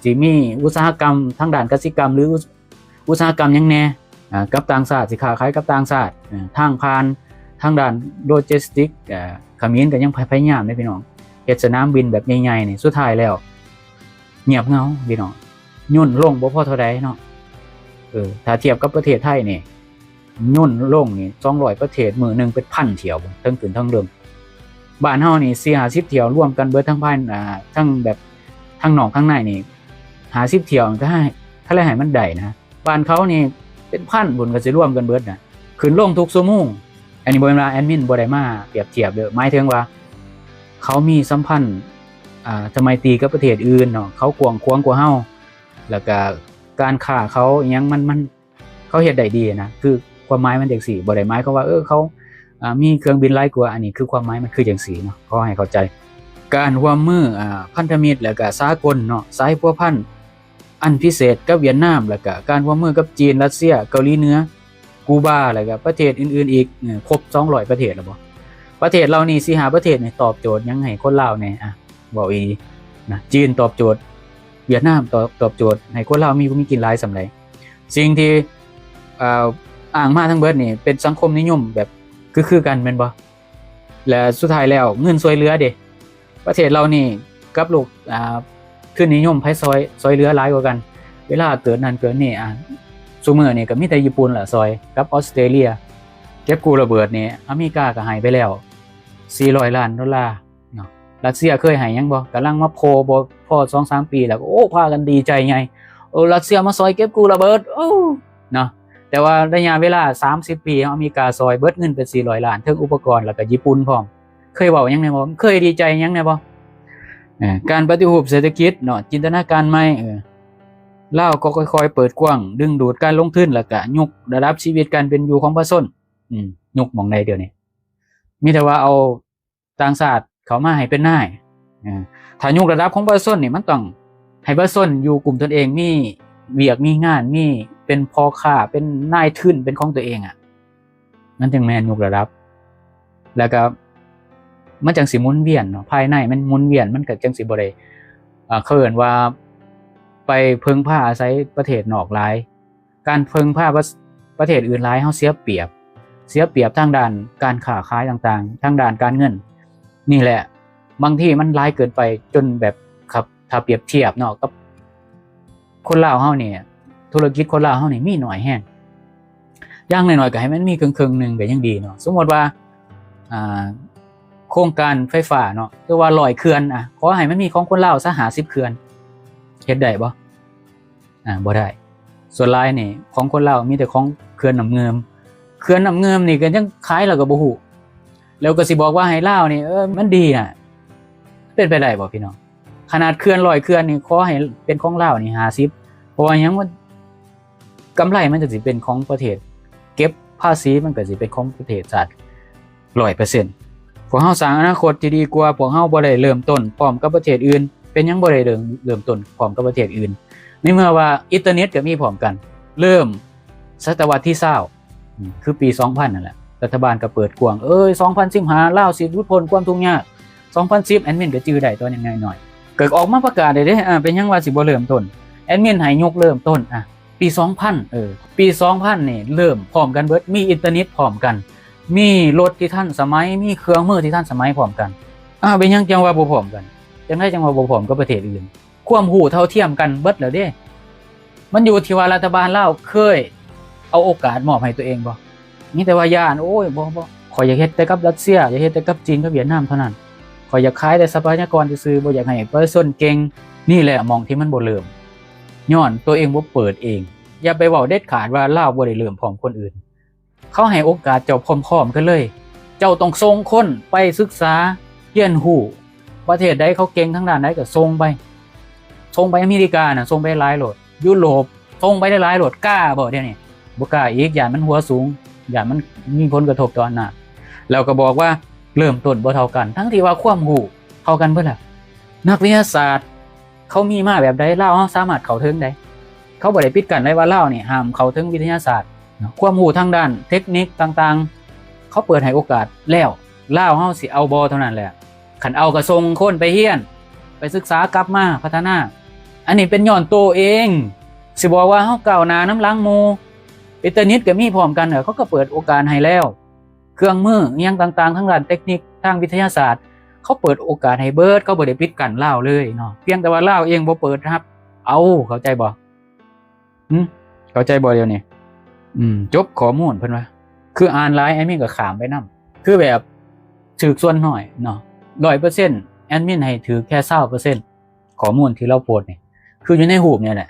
ຊິມີອຸດສາຫະກຳທາງດ້ານກະສິກຳ ຫຼື ອຸດສາຫະກຳຫຍັງແດ່ ອາ ກັບຕ່າງຊາດ ຊິຄ້າຂາຍກັບຕ່າງຊາດ ເອີ ທາງຜ່ານ ທາງດ້ານໂລຈິສຕິກ ເອີ ຂະເໝນກໍຍັງພະ ພະຍາຍາມເດ້ພີ່ນ້ອງ ເຮັດສະໜາມບິນແບບໃຫຍ່ໆນີ້ ສຸດທ້າຍແລ້ວງຽບເຫງົາພີ່ນ້ອງ ຍົນລົງບໍ່ພໍເທົ່າໃດເນາະ. ເອີ ຖ້າທຽບກັບປະເທດໄທນີ້ ຍົນລົງນີ້ສອງຮ້ອຍປະເທດ ມື້ໜຶ່ງເປັນພັນຖ້ຽວ ເທິງຂຶ້ນເທິງລົງ. ບ້ານເຮົານີ້ສີ່ຫ້າສິບຖ້ຽວ ລວມກັນເບິດທັງພາຍ ອາ ທັງແບບ ທັງນອກທັງໃນນີ້ຫ້າສິບຖ້ຽວ ກໍໃຫ້ ຖ້າລະໃຫ້ມັນໄດ້ນະ ບ້ານເຂົານີ້ເປັນພັນພຸ້ນ ກໍຊິລວມກັນເບິດນະ ຂຶ້ນລົງທຸກຊົ່ວໂມງ. ອັນນີ້ບໍ່ແມ່ນວ່າແອດມິນບໍ່ໄດ້ມາປຽບທຽບເດີ້ ໝາຍເຖິງວ່າເຂົາມີສຳພັນ ອາ ສະໄໝຕີກັບປະເທດອື່ນເນາະ ເຂົາກວ້າງຂວາງກວ່າເຮົາ ແລ້ວກະການຄ້າເຂົາອີ່ຫຍັງມັນ ມັນ ເຂົາເຮັດໄດ້ດີນະ ຄືຄວາມໝາຍມັນຈັ່ງຊີ້ ບໍ່ໄດ້ໝາຍຄວາມວ່າ ເອີ ເຂົາ ອາ ມີເຄື່ອງບິນຫຼາຍກວ່າ ອັນນີ້ຄືຄວາມໝາຍມັນຄືຈັ່ງຊີ້ເນາະ ຂໍໃຫ້ເຂົ້າໃຈ. ການຮ່ວມມື ອາ ພັນທະມິດ ແລ້ວກະສາກົນເນາະ ສາຍພົວພັນອັນພິເສດກັບຫວຽດນາມ ແລ້ວກະການຮ່ວມມືກັບຈີນ, ຣັດເຊຍ, ເກົາຫຼີເໜືອ, ກູບາ ແລ້ວກະປະເທດອື່ນໆອີກ ເອີ ຄົບສອງຮ້ອຍປະເທດແລ້ວບໍ່? ປະເທດເຫຼົ່ານີ້ສີ່ຫ້າປະເທດນີ້ຕອບໂຈດຫຍັງໃຫ້ຄົນລາວແດ່? ອາ ເວົ້າອີ່ຫຼີນະ ຈີນຕອບໂຈດ ຫວຽດນາມຕອບ ຕອບໂຈດໃຫ້ຄົນລາວມີ ມີກິນຫຼາຍສ່ຳໃດ? ສິ່ງທີ່ ເອີ ອ້າງມາທັງເບິດນີ້ເປັນສັງຄົມນິຍົມແບບຄື ຄືກັນແມ່ນບໍ່? ແລະ ສຸດທ້າຍແລ້ວເງິນຊ່ວຍເຫຼືອເດ? ປະເທດເຫຼົ່ານີ້ກັບໂລກ ອາ ທຶນນິຍົມໃຜຊ່ອຍ ຊ່ອຍເຫຼືອຫຼາຍກວ່າກັນ? ເວລາເກີດນັ້ນເກີດນີ້ ອາ ຊຸມື້ນີ້ກໍມີແຕ່ຍີ່ປຸ່ນລະຊ່ອຍ ກັບອອສເຕຣເລຍ. ເກັບກູ້ລະເບີດນີ້ອາເມລິກາກໍໃຫ້ໄປແລ້ວສີ່ຮ້ອຍລ້ານໂດລາ ເນາະ. ຣັດເຊຍເຄີຍໃຫ້ຫຍັງບໍ່? ກຳລັງມາໂພບໍ່ພໍສອງສາມປີແລ້ວ ໂອ້ ພາກັນດີໃຈໃຫຍ່ ໂອ້ ຣັດເຊຍມາຊ່ອຍເກັບກູ້ລະເບີດ ໂອ້ ເນາະ. ແຕ່ວ່າໄລຍະເວລາສາມສິບປີ ອາເມລິກາຊ່ອຍເບິດເງິນໄປສີ່ຮ້ອຍລ້ານ ເຖິງອຸປະກອນ ແລ້ວກໍຍີ່ປຸ່ນພ້ອມ. ເຄີຍເວົ້າຫຍັງແດ່ບໍ່? ເຄີຍດີໃຈຫຍັງແດ່ບໍ່? ເອີ ການປະຕິຮູບເສດຖະກິດເນາະ ຈິນຕະນາການໃໝ່ ເອີ ລາວກໍຄ່ອຍໆເປີດກວ້າງ ດຶງດູດການລົງທຶນ ແລ້ວກໍຍົກລະດັບຊີວິດການເປັນຢູ່ຂອງປະຊາຊົນ. ອືມ ຍົກໝ່ອງໃດດຽວນີ້? ມີແຕ່ວ່າເອົາ ຕ່າງຊາດເຂົ້າມາໃຫ້ເປັນນາຍ. ເອີ ຖ້າຍົກລະດັບຂອງປະຊາຊົນນີ້ ມັນຕ້ອງໃຫ້ປະຊາຊົນຢູ່ກຸ່ມຕົນເອງ ມີວຽກມີງານ ມີ ເປັນພໍ່ຄ້າ ເປັນນາຍທຶນ ເປັນຂອງຕົວເອງອະ ມັນຈຶ່ງແມ່ນຍົກລະດັບ ແລ້ວກໍມັນຈັ່ງຊິໝູນວຽນເນາະ ພາຍໃນມັນໝູນວຽນ ມັນກໍຈັ່ງຊິບໍ່ໄດ້ ເອີ ເຂົາເອີ້ນວ່າໄປເພິ່ງພາອາໄສປະເທດນອກຫຼາຍ. ການເພິ່ງພາປະ ປະເທດອື່ນຫຼາຍ ເຮົາເສຍປຽບ ເສຍປຽບທາງດ້ານການຄ້າຂາຍຕ່າງໆ ທາງດ້ານການເງິນ. ນີ້ແຫຼະ ບາງທີມັນຫຼາຍເກີນໄປ ຈົນແບບ ຄັບ ຖ້າປຽບທຽບເນາະ ກັບຄົນລາວເຮົານີ້ ທຸລະກິດຄົນລາວເຮົານີ້ມີໜ້ອຍແຮງ. ຢ່າງໜ້ອຍໆກໍໃຫ້ມັນມີເຄິ່ງໆໜຶ່ງກໍຍັງດີເນາະ. ສົມມຸດວ່າ ອ່າ ໂຄງການໄຟຟ້າເນາະ ຫຼືວ່າຮ້ອຍເຂື່ອນ ອ່າ ຂໍໃຫ້ມັນມີຂອງຄົນລາວຊະຫ້າສິບເຂື່ອນ ເຮັດໄດ້ບໍ່? ອ່າ ບໍ່ໄດ້. ສ່ວນຫຼາຍນີ້ຂອງຄົນລາວມີແຕ່ຂອງເຂື່ອນນ້ຳງື່ມ. ເຂື່ອນນ້ຳງື່ມນີ້ກໍຍັງຂາຍແລ້ວກໍບໍ່ຮູ້ ແລ້ວກໍຊິບອກວ່າໃຫ້ລາວນີ້ ເອີ ມັນດີນະ ເປັນໄປໄດ້ບໍ່ພີ່ນ້ອງ? ຂະໜາດເຂື່ອນຮ້ອຍເຂື່ອນນີ້ ຂໍໃຫ້ເປັນຂອງລາວນີ້ຫ້າສິບ ເພາະວ່າຫຍັງ? ມັນ ກຳໄລມັນຈະຊິເປັນຂອງປະເທດ ເກັບພາສີມັນກໍຊິເປັນຂອງປະເທດຊາດຮ້ອຍເປີເຊັນ. ພວກເຮົາສ້າງອະນາຄົດທີ່ດີກວ່າ, ພວກເຮົາບໍ່ໄດ້ເລີ່ມຕົ້ນພ້ອມກັບປະເທດອື່ນ. ເປັນຫຍັງບໍ່ໄດ້ເລີ່ມ ເລີ່ມຕົ້ນພ້ອມກັບປະເທດອື່ນ? ໃນເມື່ອວ່າອິນເຕີເນັດກໍມີພ້ອມກັນ ເລີ່ມສະຕະວັດທີຊາວ ອືມ ຄືປີສອງພັນນັ້ນແຫຼະ ລັດຖະບານກໍເປີດກວ້າງ, ເອີຍ ສອງພັນສິບຫ້າ ລາວຊິຫຼຸດພົ້ນຄວາມທຸກຍາກ, ສອງພັນສິບ ແອດມິນກໍຈື່ໄດ້ ຕອນຍັງນ້ອຍໆ ກໍອອກມາປະກາດໄດ້ເດ້. ອ່າ ເປັນຫຍັງວ່າຊິບໍ່ເລີ່ມຕົ້ນ? ແອດມິນໃຫ້ຍົກເລີ່ມຕົ້ນ ອ່າ ປີສອງພັນ ເອີ ປີສອງພັນນີ້ເລີ່ມພ້ອມກັນເບິດ, ມີອິນເຕີເນັດພ້ອມກັນ, ມີລົດທີ່ທັນສະໄໝ, ມີເຄື່ອງມືທີ່ທັນສະໄໝພ້ອມກັນ. ອ້າວ ເປັນຫຍັງຈັ່ງວ່າບໍ່ພ້ອມກັນ? ຈັ່ງໃດຈັ່ງວ່າບໍ່ພ້ອມກັບປະເທດອື່ນ? ຄວາມຮູ້ເທົ່າທຽມກັນເບິດແລ້ວເດ້. ມັນຢູ່ທີ່ວ່າລັດຖະບານລາວເຄີຍເອົາໂອກາດມອບໃຫ້ຕົວເອງບໍ່? ມີແຕ່ວ່າຢ້ານ, ໂອ້ຍ ບໍ່ ບໍ່ ຂ້ອຍຢາກເຮັດແຕ່ກັບຣັດເຊຍ, ຢາກເຮັດແຕ່ກັບຈີນກັບຫວຽດນາມເທົ່ານັ້ນ, ຂ້ອຍຢາກຂາຍແຕ່ຊັບພະຍາກອນຊື່ໆ, ບໍ່ຢາກໃຫ້ປະຊາຊົນເກັ່ງ. ນີ້ແຫຼະໝ່ອງທີ່ມັນບໍ່ເລີ່ມ, ຍ້ອນຕົວເອງບໍ່ເປີດເອງ. ຢ່າໄປເວົ້າເດັດຂາດວ່າລາວບໍ່ໄດ້ເລີ່ມພ້ອມຄົນອື່ນ. ເຂົາໃຫ້ໂອກາດເຈົ້າພ້ອມໆກັນເລີຍ. ເຈົ້າຕ້ອງສົ່ງຄົນໄປສຶກສາຮຽນຮູ້, ປະເທດໃດເຂົາເກັ່ງທາງດ້ານໃດກໍສົ່ງໄປ, ສົ່ງໄປອາເມລິການະ, ສົ່ງໄປຫຼາຍໂລດ, ຢູໂຣບ, ສົ່ງໄປຫຼາຍໆໂລດ. ກ້າບໍ່ດຽວນີ້? ບໍ່ກ້າອີກ, ຢ້ານມັນຫົວສູງ, ຢ້ານມັນມີຜົນກະທົບຕໍ່ອຳນາດ. ແລ້ວກໍບອກວ່າເລີ່ມຕົ້ນບໍ່ເທົ່າກັນ, ທັງທີ່ວ່າຄວາມຮູ້ເທົ່າກັນເບິດແລ້ວ. ນັກວິທະຍາສາດ ເຂົາມີມາແບບໃດ ລາວເຮົາສາມາດເຂົ້າເຖິງໄດ້. ເຂົາບໍ່ໄດ້ປິດກັ້ນໄດ້ວ່າລາວນີ້ຫ້າມເຂົ້າເຖິງວິທະຍາສາດເນາະ, ຄວາມຮູ້ທາງດ້ານເຕັກນິກຕ່າງໆ ເຂົາເປີດໃຫ້ໂອກາດແລ້ວ, ລາວເຮົາຊິເອົາບໍ່ເທົ່ານັ້ນແຫຼະ. ຄັນເອົາກໍສົ່ງຄົນໄປຮຽນ, ໄປສຶກສາກັບມາພັດທະນາ. ອັນນີ້ເປັນຍ້ອນໂຕເອງ, ຊິບອກວ່າເຮົາກ້າວໜ້ານຳຫຼັງໝູ່. ອິນເຕີເນັດກໍມີພ້ອມກັນ, ເຂົາກໍເປີດໂອກາດໃຫ້ແລ້ວ. ເຄື່ອງມືອີ່ຫຍັງຕ່າງໆ ທາງດ້ານເຕັກນິກ ທາງວິທະຍາສາດ ເຂົາເປີດໂອກາດໃຫ້ເບິດ, ເຂົາບໍ່ໄດ້ປິດກັ້ນລາວເລີຍເນາະ, ພຽງແຕ່ວ່າລາວເອງບໍ່ເປີດຮັບເອົາ. ເຂົ້າໃຈບໍ່? ຫຶ? ເຂົ້າໃຈບໍ່ດຽວນີ້? ອືມ ຈົບຂໍ້ມູນເພິ່ນວ່າ ຄືອ່ານຫຼາຍແອດມິນກໍຂ້າມໄປນຳ, ຄືແບບຖືກສ່ວນໜ້ອຍເນາະ, ຮ້ອຍເປີເຊັນ ແອດມິນໃຫ້ຖືກແຄ່ຊາວເປີເຊັນ. ຂໍ້ມູນທີ່ລາວໂພສນີ້ ຄືຢູ່ໃນຮູບນີ້ແຫຼະ.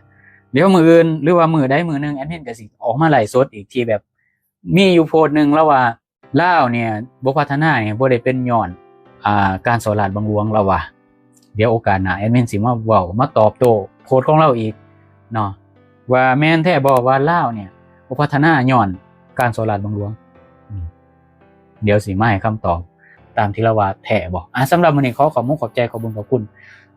ດຽວມື້ອື່ນ ຫຼືວ່າມື້ໃດມື້ໜຶ່ງ ແອດມິນກໍຊິອອກມາໄລຟ໌ສົດອີກ ທີ່ແບບ ມີຢູ່ໂພສໜຶ່ງລາວວ່າ ລາວນີ້ບໍ່ພັດທະນານີ້ ບໍ່ໄດ້ເປັນຍ້ອນ ອ່າ ການສໍ້ລາດບັງຫຼວງ ລາວວ່າ. ດຽວໂອກາດໜ້າແອດມິນຊິມາເວົ້າ ມາຕອບໂຕ້ໂພສຂອງລາວອີກເນາະ ວ່າແມ່ນແທ້ບໍ່ວ່າລາວນີ້ບໍ່ພັດທະນາຍ້ອນການສໍ້ລາດບັງຫຼວງ. ອືມ ດຽວຊິມາໃຫ້ຄຳຕອບຕາມທີ່ລາວວ່າແທ້ບໍ່. ອ່າ ສຳລັບມື້ນີ້ຂໍຂອບມຸກຂອບໃຈ ຂອບບຸນຂອບຄຸນ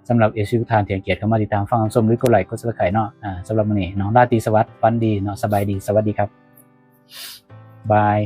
ສຳລັບເອັຟຊີທຸກທ່ານທີ່ໃຫ້ກຽດເຂົ້າມາຕິດຕາມຟັງຮັບຊົມ ຫຼືກົດໄລກົດ Subscribe ເນາະ. ອ່າ ສຳລັບມື້ນີ້ເນາະ ລາຕີສະຫວັດ ຝັນດີເນາະ ສະບາຍດີ ສະຫວັດດີຄັບ ບາຍ.